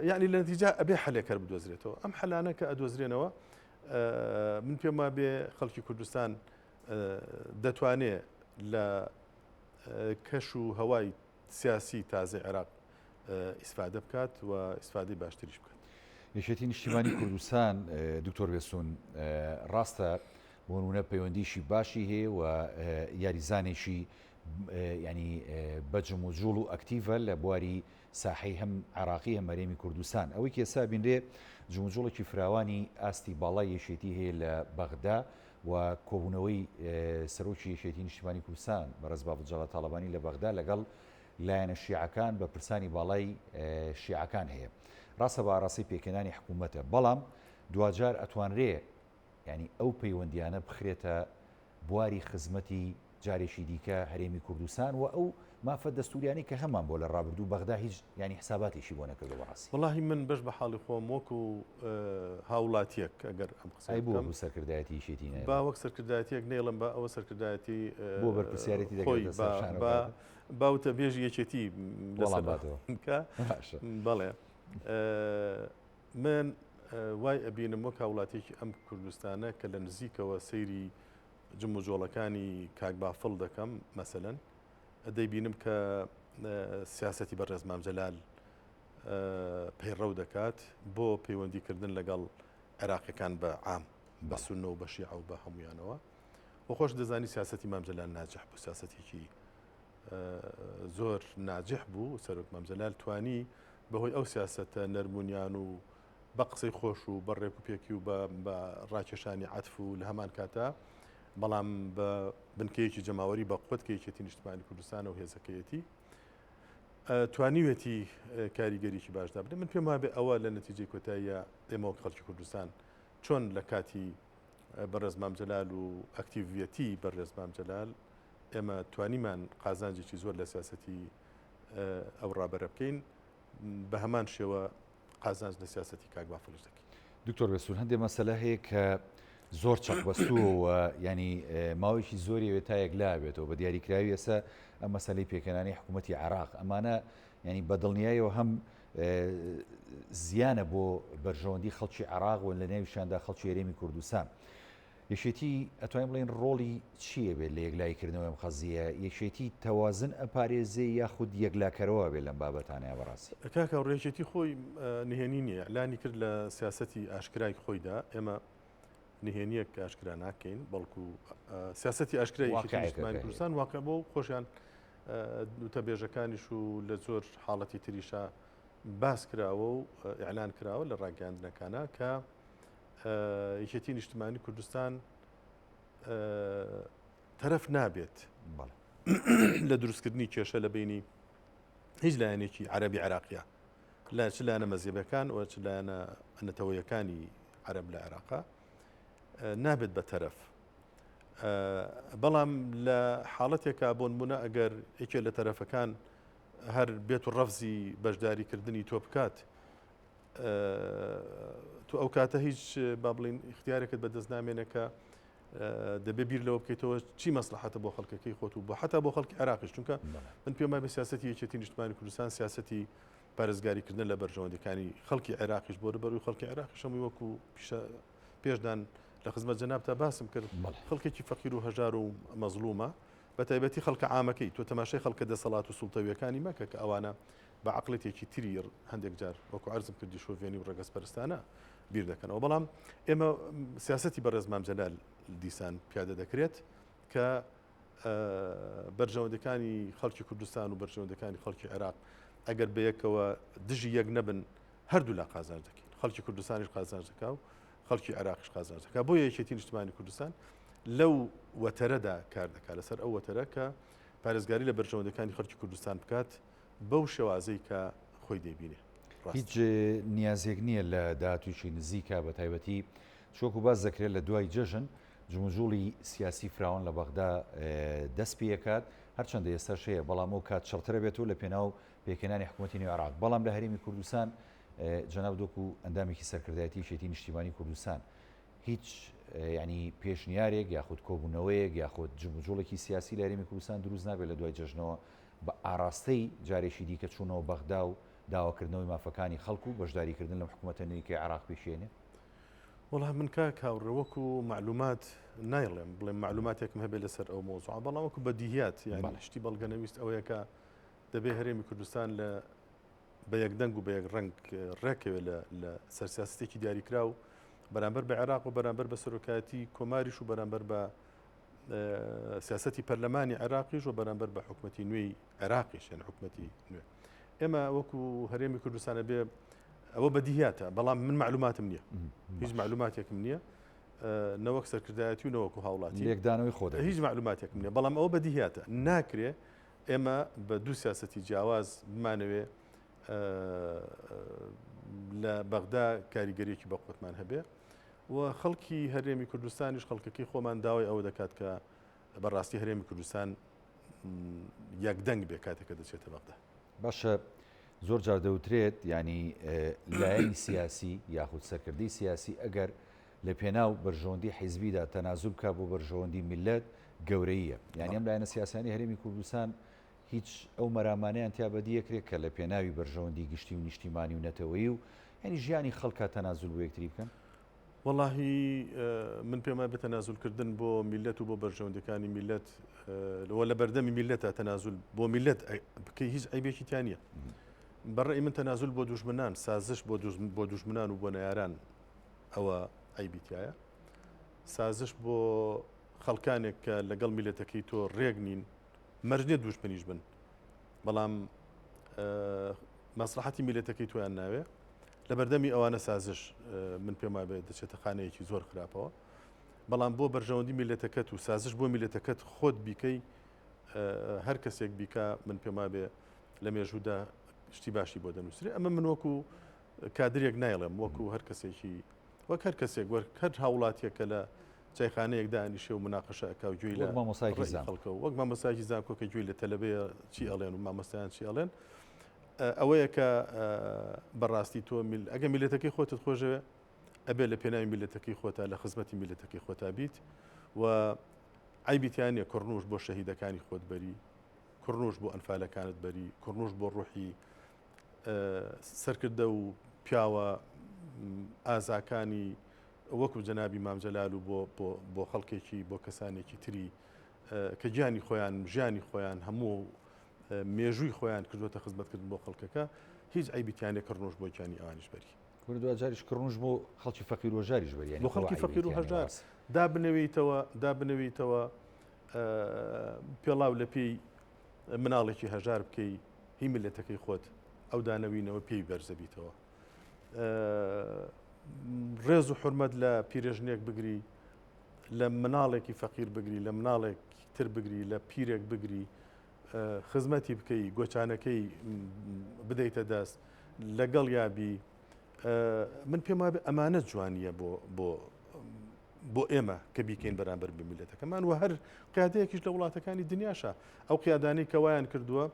یعنی لە نەتیجە ئەبێ حلێک هەر بدۆزرێتەوە ئەم حلانە کە ئەدۆزرێنەوە من پێم وا بێ خەڵکی کوردستان دەتوانێ لە کەش و هەوای سیاسی تازەی عێراق ئیسفادە بکات و ئیسفادەی باشتریش بکات. یەکێتی نیشتیمانی کوردستان دکتۆر بێسون ڕاستە بۆ نمونە پەیوەندیشی باشی هەیە و یاریزانێکی ینی بە جموجوڵ و ئەکتیڤە لە بواری ساحەی هەم عراقی هەم هەرێمی کوردستان ئەوەی کێسا بینرێ جموجوڵێکی فراوانی ئاستی باڵای یەکێتی هەیە لە بەغدا و کۆبوونەوەی سەرۆکی یەکێتی نیشتیمانی کوردستان بەڕێز بافڵ جەلال تاڵەبانی لە بەغدا لەگەڵ لایەنە شیعەکان بەرپرسانی باڵای شیعەکان هەیە. ڕاستە بە ئاراستەی پێکهێنانی حکوومەتە، بەڵام دواجار ئەتوانرێ یانی ئەو پەیوەندیانە بخرێتە بواری خزمەتی جارێکی دیکە هەرێمی کوردستان و ئەو مافە دەستوریانی کە هەمان بۆ لە ڕابردوو بەغدا هیچ ینی حساباتیشی بۆ نەکردو بەڕاستی. وەڵاهی من بەش بە حاڵی خۆم وەکو هاوڵاتیەک ئەگەر ئەم قسەیە ئەی بۆ بکەم وەکو سەرکردایەتی یەکێتی نایڵێی؟ با وەک سەرکردایەتیەک نەیڵێم با ئەوە سەرکردایەتی بۆ بەرپرسیارێتی خۆی دەکەوێتە سەر با شان ئەو با کاتە؟ با وتەبێژی یەکێتی وەڵام لەسەر باتەوە. بکا باشە. بەڵێ من وای ئەبینم وەک هاوڵاتیەکی ئەم کوردستانە کە لە نزیکەوە سەیری جموجۆڵەکانی کاک بافڵ دەکەم مەسەلەن دەیبینم کە سیاسەتی بەڕێز مام جەلال پەیڕەو دەکات بۆ پەیوەندیکردن لەگەڵ عێراقیەکان بە عام بە سوننە و بە شیعە و بە هەمویانەوە و خۆش دەزانی سیاسەتی مام جەلال ناجح بوو سیاسەتێکی زۆر ناجح بوو سەرۆک مام جەلال توانی بەهۆی ئەو سیاسەتە نەرمونیان و بە قسەی خۆش و بە ڕێک و پێکی و بە ڕاکێشانی عەتف و لە هەمان کاتا بەڵام بە بنکەیەکی جەماوەری بە قوت کە یەکێتی نیشتمانی کوردستانە و هێزەکەیەتی توانیوێتی کاریگەریی باش دابنێ. من پێم وابێ ئەوە لە نەتیجەی کۆتاییە ئێمە وەک خەڵکی کوردستان چۆن لە کاتی بەڕێز مام جەلال و ئەکتیڤیەتی بەڕێز مام جەلال ئێمە توانیمان قازانجێکی زۆر لە سیاسەتی ئەو ڕابەرە بکەین بە هەمان شێوە قازانج لە سیاسەتی کاک بافڵیش دەکەین. دکتۆر بێستون هەندێ مەسەلە هەیە کە زۆر چەق بەستووە و ینی ماوەیەکی زۆری ئەوێ تا یەکلا بێتەوە بە دیاریکراوی ئێستا ئەم مەسەلەی پێکهێنانی حکوومەتی عێراق ئەمانە ینی بە دڵنیایەوە هەم زیانە بۆ بەرژەوەندی خەڵکی عێراق و لە نێویشاندا خەڵکی هەرێمی کوردستان. یەکێتی ئەتوانین بڵێین ڕۆڵی چی ئەبێت لە یەکلاییکردنەوەی ئەم قەزییە؟ یەکێتی تەوازن ئەپارێزێ یاخود یەکلاکەرەوە ئەبێت لەم بابەتانەیا بەڕاستی؟ کاک هاوڕێ یەکێتی خۆی نهێنی نییە، ئیعلانی کرد لە سیاسەتی ئاشکرای خۆیدا، ئێمە نهێنییەک ئاشکرا ناکەین، بەڵکو سیاسەتی ئاشکرای یەکێتی نیشتمانی کوردستان واقع بۆ خۆشیان وتەبێژەکانیش و لە زۆر حاڵەتی تریشا باس کراوە و ئیعلان کراوە لە ڕاگەیاندنەکانە کە یەکێتی نیشتمانی کوردستان تەرەف نابێت لە دروستکردنی کێشە لە بینی هیچ لایەنێکی عەربی عراقیە لە چ لایەنە مەزیبەکان و چ لایەنە نەتەوەیەکانی عەرب لە عێراقا نابێت بە تەرەف بەڵام لە حاڵەتێکا بۆنمونە ئەگەر یەکێ لە تەرەفەکان هەر بێت و ڕەفزی بەشداریکردنی تۆ بکات تۆ ئەو کاتە هیچ با بڵین اختیارێکت بەدەست نامێنێ کە دەبێ بیر لەوە بکەیتەوە چی مەسلحەتە بۆ خەڵکەکەی خۆت و بۆ حتا بۆ خەڵکی عێراقیش چونکە من پێم وایە سیاسەتی یەکێتی نیشتمانی کوردستان سیاسەتی پارێزگاریکردن لە بەرژەوەندەکانی خەڵکی عێراقیش بۆ بەروی خەڵکی عێراقیش هەمووی وەکو پیشە پێشدان لە خزمەت جەنابتا باسم کرد خەڵکێکی فەقیر و هەژار و مەزڵومە بە تایبەتی خەڵکە عامەکەی تۆ تەماشای خەڵکە دەسەڵات و سوڵتەویەکانی مەکە کە ئەوانە بە عەقڵێتێکی تری هەندێک جار وەکو عەرزم کردی شۆڤێنی و ڕەگەزپەرستانە بیر دەکەنەوە بەڵام ئێمە سیاسەتی بەڕێز مام جەلال دیسان پیادە دەکرێت کە بەرژەوەندەکانی خەڵکی کوردستان و بەرژەوەندەکانی خەڵکی عێراق ئەگەر بەیەکەوە دژی یەک نەبن هەردوو لا قازانج دەکەین خەڵکی کوردستانیش قازانج دەکا و خەڵکی عێراقیش قازانج دەکا بۆیە یەکێتی نیشتمانی کوردستان لەو وەتەرەدا کار دەکات لەسەر ئەو وەتەرە کە پارێزگاری لە بەرژەوەندەکانی خەڵکی کوردستان بکات بەو شێوازەی کە خۆی دەیبینێ. هیچ نیازێک نییە لە داهاتوویی نزیکا بە تایبەتی چۆکو باس دەکرێت لە دوای جەژن جموجوڵی سیاسی فراوان لە بەغدا دەست پێکات هەرچەندە ئێستاش هەیە بەڵام ئەو کات چڕترە بێت و لە پێناو پێکهێنانی حکوومەتی نوێ عێراق بەڵام لە هەرێمی کوردستان جەناب دۆک و ئەندامێکی سەرکردایەتی یەکێتی نیشتیمانی کوردستان هیچ یعنی پێشنیارێک یاخود کۆبوونەوەیەک یاخود جموجوڵێکی سیاسی لە هەرێمی کوردستان دروست نابێت لە دوای جەژنەوە بە ئاراستەی جارێکی دیکە چوونەوە بەغدا و داواکردنەوەی مافەکانی خەڵک و بەشداریکردن لەم حکوومەتە نوێی کە عێراق پێکهێنێ؟ وەڵا من کاک هاوڕێ وەکو مەعلومات نایڵێم بڵێم مەعلوماتێکم هەبێ لەسەر ئەو مەوزوعە بەڵام وەکو بەدیهیات یانی شتی بەڵگەنەویست ئەوەیە کە دەبێ هەرێمی کوردستان لە بە یەک دەنگ و بە یەک ڕەنگ ڕێکەوێ لە لە سەر سیاسەتێکی دیاریکراو بەرامبەر بە عێراق و بەرامبەر بە سەرۆکایەتی کۆماریش و بەرامبەر بە سیاسەتی پەرلەمانی عێراقیش و بەرامبەر بە حکومەتی نوێی عێراقیش یان حکومەتی نوێ ئێمە وەکو هەرێمی کوردستانە بێ ئەوە بەدیهاتە بەڵام من معلوماتم نییە هیچ معلوماتێکم نییە نەوەک سەرکردایەتی و نەوەکو هاوڵاتی لێکدانەوەی خۆ هیچ معلوماتێکم نییە بەڵام ئەوە بەدیهاتە ناکرێ ئێمە بە دوو سیاسەتی جیاواز بمانەوێ لە بەغدا کاریگەریەکی بەقوتمان هەبێ و خەڵکی هەرێمی کوردستانیش خەڵکەکەی خۆمان داوای ئەوە دەکات کە بەڕاستی هەرێمی کوردستان یەکدەنگ بێ کاتێک کە دەچێتە بەغدا. باشە زۆر جار دەوترێت یانی لایەنی سیاسی یاخود سەرکردەی سیاسی ئەگەر لە پێناو بەرژەوەندی حیزبیدا تەنازول بکا بۆ بەرژەوەندی میللەت گەورەییە یانی ئەم لایەنە سیاسیانی هەرێمی کوردستان هیچ ئەو مەرامانەیان تیا بەدیەکرێت کە لە پێناوی بەرژەوەندی گشتی و نیشتیمانی و نەتەوەیی و یانی ژیانی خەڵکا تەنازول بۆ یەکتری بکەن؟ وەڵاهی من پێم وایە تەنازول کردن بۆ میللەت و بۆ بەرژەوەندەکانی میللەت و لە بەردەمی میللەتە تەنازول بۆ میللەت بکەی هیچ عیبێکی تیا نییە. بەڕێی من تەنازول بۆ دوژمنان سازش بۆ بۆ دوژمنان و بۆ نەیاران ئەوە عیبی تایە. سازش بۆ خەڵکانێک کە لەگەڵ میلەتەکەی تۆ ڕێک نین مەرج نییە دوژمنیش بن بەڵام مەسڵەحەتی میلەتەکەی تۆیان ناوێ لە بەردەمی ئەوانە سازش من پێم وابێ دەچێتە خانەیەکی زۆر خراپەوە بەڵام بۆ بەرژەوەندی میلەتەکەت و سازش بۆ میلەتەکەت خۆت بیکەی هەر کەسێک بیکا من پێم وابێ لە مێژوودا شتی باشی بۆ دەنووسرێ ئەمە من وەکو کادرێک نایڵێم وەکو هەر کەسێکی وەک هەر کەسێک وەک هەر هاوڵاتیەک کە لە چایخانەیەک دانیشێ و مناقەشە ئەکا و گوێی لە مامۆستایەکی خەڵکە و وەک مامۆستایەکی زانکۆ کە گوێی لە تەلەبەیە چی ئەڵێن و مامۆستایان چی ئەڵێن ئەوەیە کە بەڕاستی تۆ میل ئەگە میلەتەکەی خۆتت خۆشەوێ ئەبێ لە پێناوی میلەتەکەی خۆتا لە خزمەتی میلەتەکەی خۆتا بیت و عیبی تیا نییە کوڕنوش بۆ شەهیدەکانی خۆت بەری کوڕنوش بۆ ئەنفالەکانت بەری کوڕنوش بۆ ڕوحی سەرکردە و پیاوە ئازاکانی وەکو جەنابی مام جەلال و بۆ بۆ خەڵکێکی بۆ کەسانێکی تری کە گیانی خۆیان ژیانی خۆیان هەموو مێژووی خۆیان کردوتە خزمەتکردن بۆ خەڵکەکە هیچ عیبی تیانە کڕنوش بۆ گیانی ئەوانیش بەری. کورە دواجاریش کڕنوش بۆ خەڵکی فەقیر و هەژاریش بەری یانی بۆ خەڵکی فەقیر و هەژار دابنەویتەوە دابنەویتەوە پێڵاو لە پێی مناڵێکی هەژار بکەی هی میللەتەکەی خۆت ئەو دانەوینەوە پێی بەرزەبیتەوە ڕێز و حرمەت لە پیرێژنێک بگری لە مناڵێکی فەقیر بگری لە مناڵێک تر بگری لە پیرێک بگری خزمەتی بکەی گۆچانەکەی بدەیتە دەست لەگەڵ یابی من پێم وابێ ئەمانە جوانیە بۆ بۆ بۆ ئێمە کە بیکەین بەرامبەر بە میلەتەکەمان و هەر قیادەیەکیش لە وڵاتەکانی دنیاشە ئەو قیادانەی کە وایان کردووە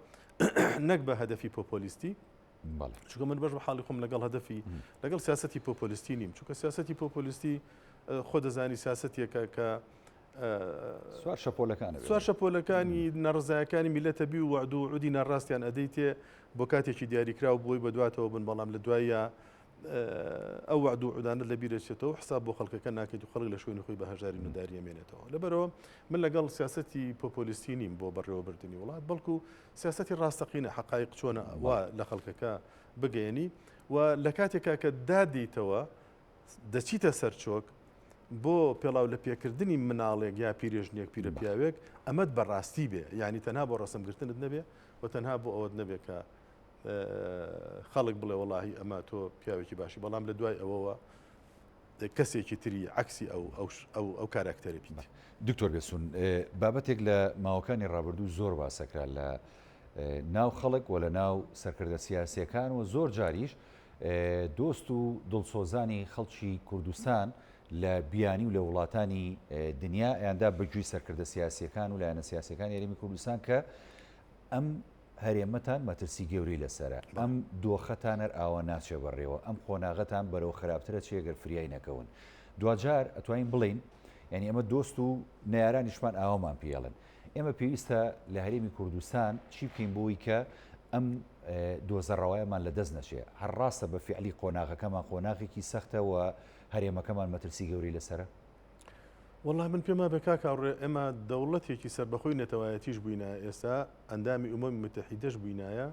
نەک بە هەدەفی پۆپۆلیستی چونکە من بەش بە حاڵی خۆم لەگەڵ هەدەفی لەگەڵ سیاستی پۆپۆلیستی نیم چونکە سیاستی پۆپۆلیستی خۆ دەزانی سیاستێکە کە سوار شەپۆلەکان سوار شەپۆلەکانی ناڕزایەکانی میلەتە بی و وعد و عودی ناڕاستیان ئەدەیتێ بۆ کاتێکی دیاریکراو بۆی بەدواتەوە بن بەڵام لە دوایە ئەو وەعد و عودانەت لە بیرەچێتەوە و حساب بۆ خەڵکەکە ناکەیت و خەڵک لە شوێنی خۆی بە هەژاری نەداری ئەمێنێتەوە. لەبەرئەوە من لەگەڵ سیاسەتی پۆپۆلیستی نیم بۆ بەڕێوەبردنی وڵات، بەڵکو سیاسەتی ڕاستەقینە، حەقایق چۆنە وا لە خەڵکەکە بگەیەنی و لە کاتێکا کە دادێیتەوە دەچیتە سەر چۆک بۆ پێڵاو لە پێکردنی مناڵێک یا پیرێژنێک پیرە پیاوێک ئەمەت بە ڕاستی بێ یانی تەنها بۆ ڕەسمگرتنت نەبێ و تەنها بۆ ئەوەت نەبێ کە خەڵک بڵێ وەڵاهی ئەمە تۆ پیاوێکی باشی بەڵام لە دوای ئەوەوە کەسێکی تری عەکسی ئەو ئەو ئەو کاراکتەرە بیت. دکتۆر بێسون بابەتێک لە ماوەکانی ڕابردوو زۆر باسەکرا لە ناو خەڵک و لە ناو سەرکردە سیاسیەکان و زۆر جاریش دۆست و دڵسۆزانی خەڵکی کوردستان لە بیانی و لە وڵاتانی دنیا یاندا بەگوێی سەرکردە سیاسیەکان و لایەنە سیاسەکانی هەرێمی کوردستان کە ئەم هەرێمەتان مەترسی گەورەی لەسەرە، ئەم دۆخەتان هەر ئاوا ناچێ بەڕێوە، ئەم قۆناغەتان بەرەو خراپتر ئەچێ گەر فریای نەکەون. دواجار ئەتوانین بڵێین یانی ئەمە دۆست و نەیارانیشمان ئاوامان پێ ئەڵێن. ئێمە پێویستە لە هەرێمی کوردستان چی بکەین بۆی کە ئەم دۆزە ڕەوایەمان لە دەست نەچێ؟ هەر ڕاستە بە فیعلی قۆناغەکەمان قۆناغێکی سەختە و هەرێمەکەمان مەترسی گەورەی لەسەرە؟ وەڵا من پێم وابێ کاک هاوڕێ ئێمە دەوڵەتێکی سەربەخۆی نەتەوایەتیش بووینایە ئێستا ئەندامی ئومەمی متحیدەش بووینایە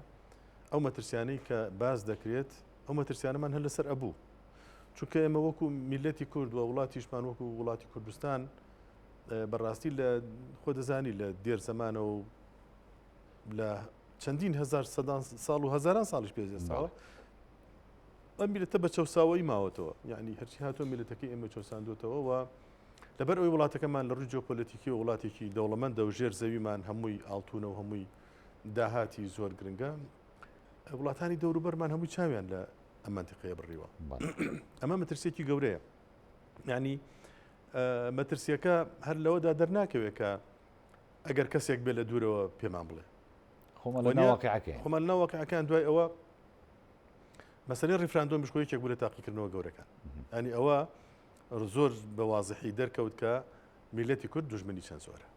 ئەو مەترسیانەی کە باس دەکرێت ئەو مەترسیانەمان هەر لەسەر ئەبوو چونکە ئێمە وەکو میلەتی کورد و وڵاتیشمان وەکو وڵاتی کوردستان بەڕاستی لە خۆ دەزانی لە دێر زەمانە و لە چەندین هزار سەدان ساڵ و هەزاران ساڵیش پێش ئێستاوە ئەم میلەتە بە چەوساوەیی ماوەتەوە یعنی هەرچی هاتووە میلەتەکەی ئێمە چەوساندوتەوە و لەبەر ئەوی وڵاتەکەمان لە ڕووی جیۆپۆلەتیکی و وڵاتێکی دەوڵەمەندە و ژێر زەویمان هەمووی ئاڵتونە و هەمووی داهاتی زۆر گرنگە وڵاتانی دەوروبەرمان هەمووی چاویان لە ئەم منتیقەیە بڕیوە ئەمە مەترسیەکی گەورەیە یعنی مەترسیەکە هەر لەوەدا دەرناکەوێت کە ئەگەر کەسێک بێ لە دوورەوە پێمان بڵێ. خۆمان لە ناو واقیعەکەین. خۆمان لە ناو واقیعەکان دوای ئەوە مەسەلەی ڕیفراندۆمیش خۆ یەکێک بوو لە تاقیکردنەوە گەورەکان. ینی ئەوە زۆر بە وازحی دەرکەوت کە میلەتی کورد دوژمنی چەند زۆرە.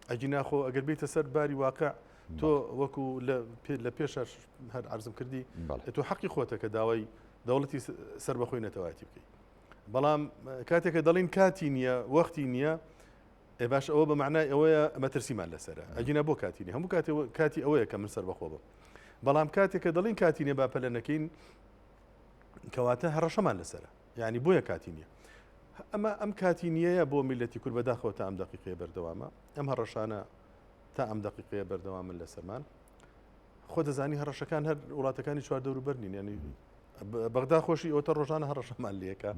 ئەگینا خۆ ئەگەر بیتە سەر باری واقع تۆ وەکو لە پێش هەر عرضم کردی تۆ حەقی خۆتە کە داوای دەوڵەتی سەربەخۆی نەتەوایەتی بکەیت. بەڵام کاتێک کە دەڵین کاتی نییە وەختی نییە ئێ باش ئەوە بە معنای ئەوەیە مەترسیمان لەسرە ئەگینا بۆ کاتی نیە هەموو کاتی کاتی ئەوەیە کە من سەربەخۆ بم بەڵام کاتێک کە دەڵین کاتی نیە با پەلە نەکەین کەواتە هەڕەشەمان لەسرە یعنی بۆیە کاتی نییە ئەمە ئەم کاتی نییە بۆ میلەتی کورد بەداخەوە تا ئەم دقیقەیە بەردەوامە ئەم هەڕەشانە تا ئەم دقیقەیە بەردەوامن لەسەرمان خۆ دەزانی هەڕەشەکان هەر وڵاتەکانی چواردەوروبەر نین ینی بەغدا خۆشی ئەوتە ڕۆژانە هەڕەشەمان لەکە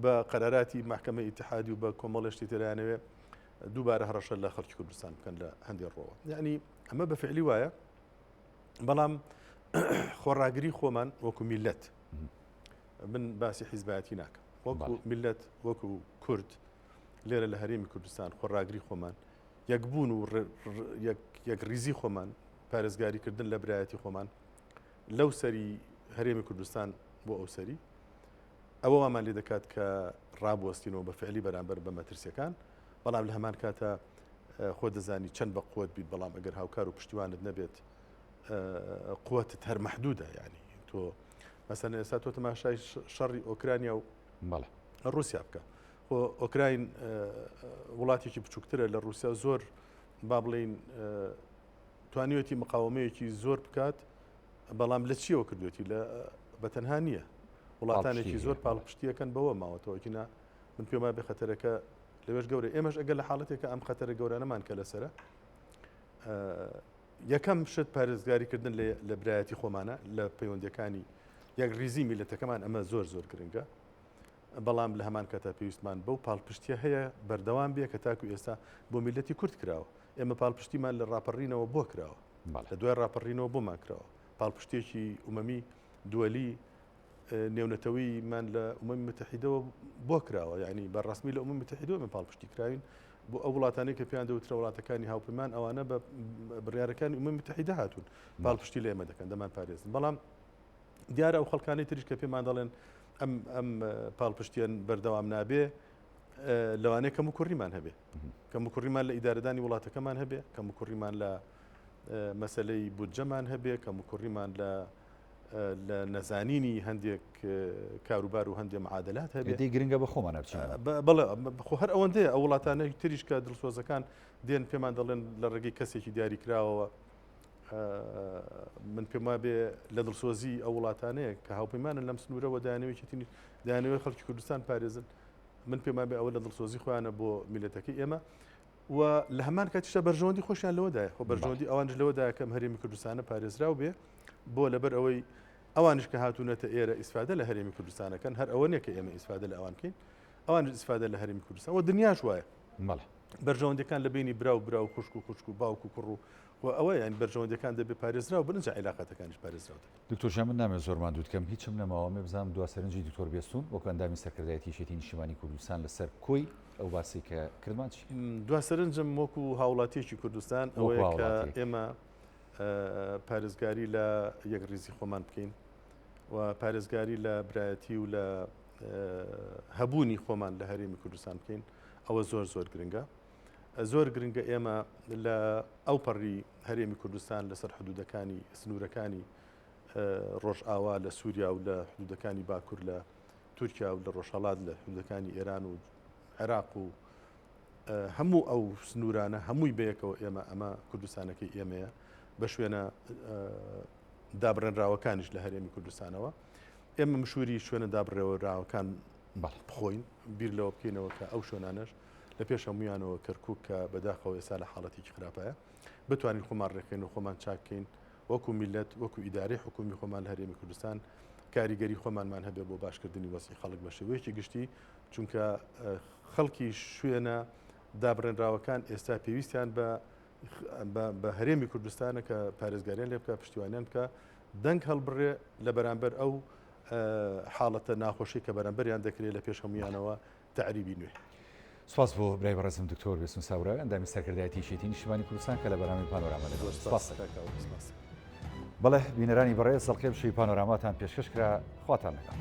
بە قەراراتی محکمە ئیتحادی و بە کۆمەڵێشتی تێرانەوێ دووبارە هەڕەشە لە خەڵکی کوردستان بکەن لە هەندێک ڕۆوە یعنی ئەمە بە فعلی وایە بەڵام خۆڕاگری خۆمان وەکو میلەت من باسی حیزبایەتی ناکەم وەکو میلەت وەکو کورد لێرە لە هەرێمی کوردستان خۆڕاگری خۆمان یەکبوون و یەک ریزی خۆمان پارێزگاریکردن لە برایەتی خۆمان لەو سەری هەرێمی کوردستان بۆ ئەو سەری ئەوە وامان لێ دەکات کە ڕابوەستینەوە بە فعلی بەرامبەر بە مەترسیەکان بەڵام لە هەمان کاتە خۆ دەزانی چەند بە قوت بیت بەڵام ئەگەر هاوکار و پشتیوانت نەبێت قوتت هەر مەحدودە ینی تۆ مەسەن ئێستا تۆ تەماشای شەڕی ئۆکرانیا و بەڵێ ڕوسیا بکە خۆ ئۆکراین وڵاتێکی بچووکترە لە رووسیا زۆر با بڵین توانیوێتی مقاومەیەکی زۆر بکات بەڵام لە چیەوە کردوێتی لە بە تەنها نییە وڵاتانێکی زۆر پاڵپشتیەکەن بەوە ماوەتەوە کینا من پێم وایە خەتەرەکە لەوێش گەورە ئێمەش ئەگەر لە حاڵەتێکە ئەم خەتەرە گەورانەمان کە لەسرە یەکەم شت پارێزگاریکردن لە برایەتی خۆمانە لە پەیوەندەکانی یەک ریزی میلەتەکەمان ئەمە زۆر زۆر گرنگە بەڵام لە هەمان کاتا پێویستمان بەو پاڵپشتیە هەیە بەردەوام بێ کە تاکو ئێستا بۆ میلەتی کورد کراوە ئێمە پاڵپشتیمان لە ڕاپەڕینەوە بۆ کراوە لە دوای ڕاپەڕینەوە بۆمان کراوە پاڵپشتێکی ئومەمی دووەلی نێونەتەوەیمان لە ئومەمی متحیدەوە بۆ کراوە یعنی بە ڕسمی لە ئومەمی متحیدەوە من پاڵپشتی کراوین بۆ ئەو وڵاتانەی کە پێیان دەوترە وڵاتەکانی هاوپەیمان ئەوانە بە بڕیارەکانی ئومەمی متحیدە هاتوون پاڵپشتی لە ئێمە دەکەن دەمان پارێزن بەڵام دیارە ئەو خەڵکانی تریش کە پێمان دەڵێن ئەم ئەم پاڵپشتیان بەردەوام نابێ لەوانەیە کەم و کوڕیمان هەبێ کەم و کوڕیمان لە ئیدارەدانی وڵاتەکەمان هەبێ کەم و کوڕیمان لە مەسلەی بودجەمان هەبێ کەم و کوڕیمان لە لە نەزانینی هەندێک کاروبار و هەندێک معادلات هەبێ دەی گرنگە بە خۆمان بچین بەڵێ خۆ هەر ئەوەندەیە ئەو وڵاتانە تریش کە دڵسۆزەکان دێن پێمان دەڵێن لە ڕێگەی کەسێکی دیاریکراوەوە من پێم وابێ لە دڵسۆزی ئەو وڵاتانەیە کە هاوپەیمانن لەم سنوورەوە دایانەوەی چێتینی دایانەوەی خەڵکی کوردستان پارێزن من پێم وابێ ئەوە لە دڵسۆزی خۆیانە بۆ میلەتەکەی ئێمە و لە هەمان کاتیشدا بەرژەوەندی خۆشیان لەوەدایە خۆ بەرژەوەندی ئەوانش لەوەدایە کەم هەرێمی کوردستانە پارێزراو بێ بۆ لەبەر ئەوەی ئەوانش کە هاتوونەتە ئێرە ئیسفادە لە هەرێمی کوردستانەکەن هەر ئەوە نییە کە ئێمە ئیسفادە لە ئەوان بکەین ئەوانش ئیسفادە لە هەرێمی کوردستان و دنیاش وایە بەڵێ بەرژەوەندەکان لە بینی برا و برا و خوشک و خوشک و باوک و کوڕ و و ئەوە یان بەرژەوەندەکان دەبێ پارێزراو بن جا عیلاقاتەکانیش پارێزراو دەبن. دکتۆر جان من نامەوێت زۆر ماندووت کەم هیچم نەماوە مێ بزانم دوا سەرنجی دکتۆر بێستون وەکو ئەندامی سەرکردایەتی یەکێتی نیشتیمانی کوردستان لەسەر کۆی ئەو باسی کە کردمان چی؟ دوا سەرنجم وەکو هاوڵاتیەکی کوردستان ئەوەیە کە ئێمە پارێزگاری لە یەکڕیزی خۆمان بکەین و پارێزگاری لە برایەتی و لە هەبوونی خۆمان لە هەرێمی کوردستان بکەین ئەوە زۆر زۆر گرنگە. زۆر گرنگە ئێمە لە ئەو پەڕی هەرێمی کوردستان لەسەر حدودەکانی سنوورەکانی ڕۆژئاوا لە سووریا و لە حدودەکانی باکوور لە تورکیا و لە ڕۆژهەڵات لە حدودەکانی ئێران و عێراق و هەموو ئەو سنوورانە هەمووی بەیەکەوە ئێمە ئەمە کوردستانەکەی ئێمەیە بە شوێنە دابڕێنراوەکانیش لە هەرێمی کوردستانەوە ئێمە مشووری شوێنە دابڕێوەراوەکان بخۆین بیر لەوە بکەینەوە کە ئەو شوێنانەش لە پێش هەموویانەوە کەرکوک کە بەداخەوە ئێستا لە حاڵەتێکی خراپایە بتوانین خۆمان ڕێکخەین و خۆمان چاککەین وەکو میلەت وەکو ئیدارەی حکومی خۆمان لە هەرێمی کوردستان کاریگەری خۆمانمان هەبێ بۆ باشکردنی وەزعی خەڵک بە شێوەیەکی گشتی چونکە خەڵکی شوێنە دابڕێنراوەکان ئێستا پێویستیان بە بە هەرێمی کوردستانە کە پارێزگاریان لێ بکە پشتیوانیان بکە دەنگ هەڵبڕێ لە بەرامبەر ئەو حاڵەتە ناخۆشی کە بەرامبەریان دەکرێت لە پێش هەمویانەوە تەعریبی نوێ. سپاس بۆ برای بەڕێزم دکتۆر بێسون ساوراوی ئەندامی سەرکردایەتی یەکێتی نیشتیمانی کوردستان کە لە بەرنامەی پانۆراما لەگەڵ سپاس بەڵێ بینەرانی بەڕێز ئەڵقەی شوی پانۆراماتان پێشکەش کرا خواتان لەگەڵ.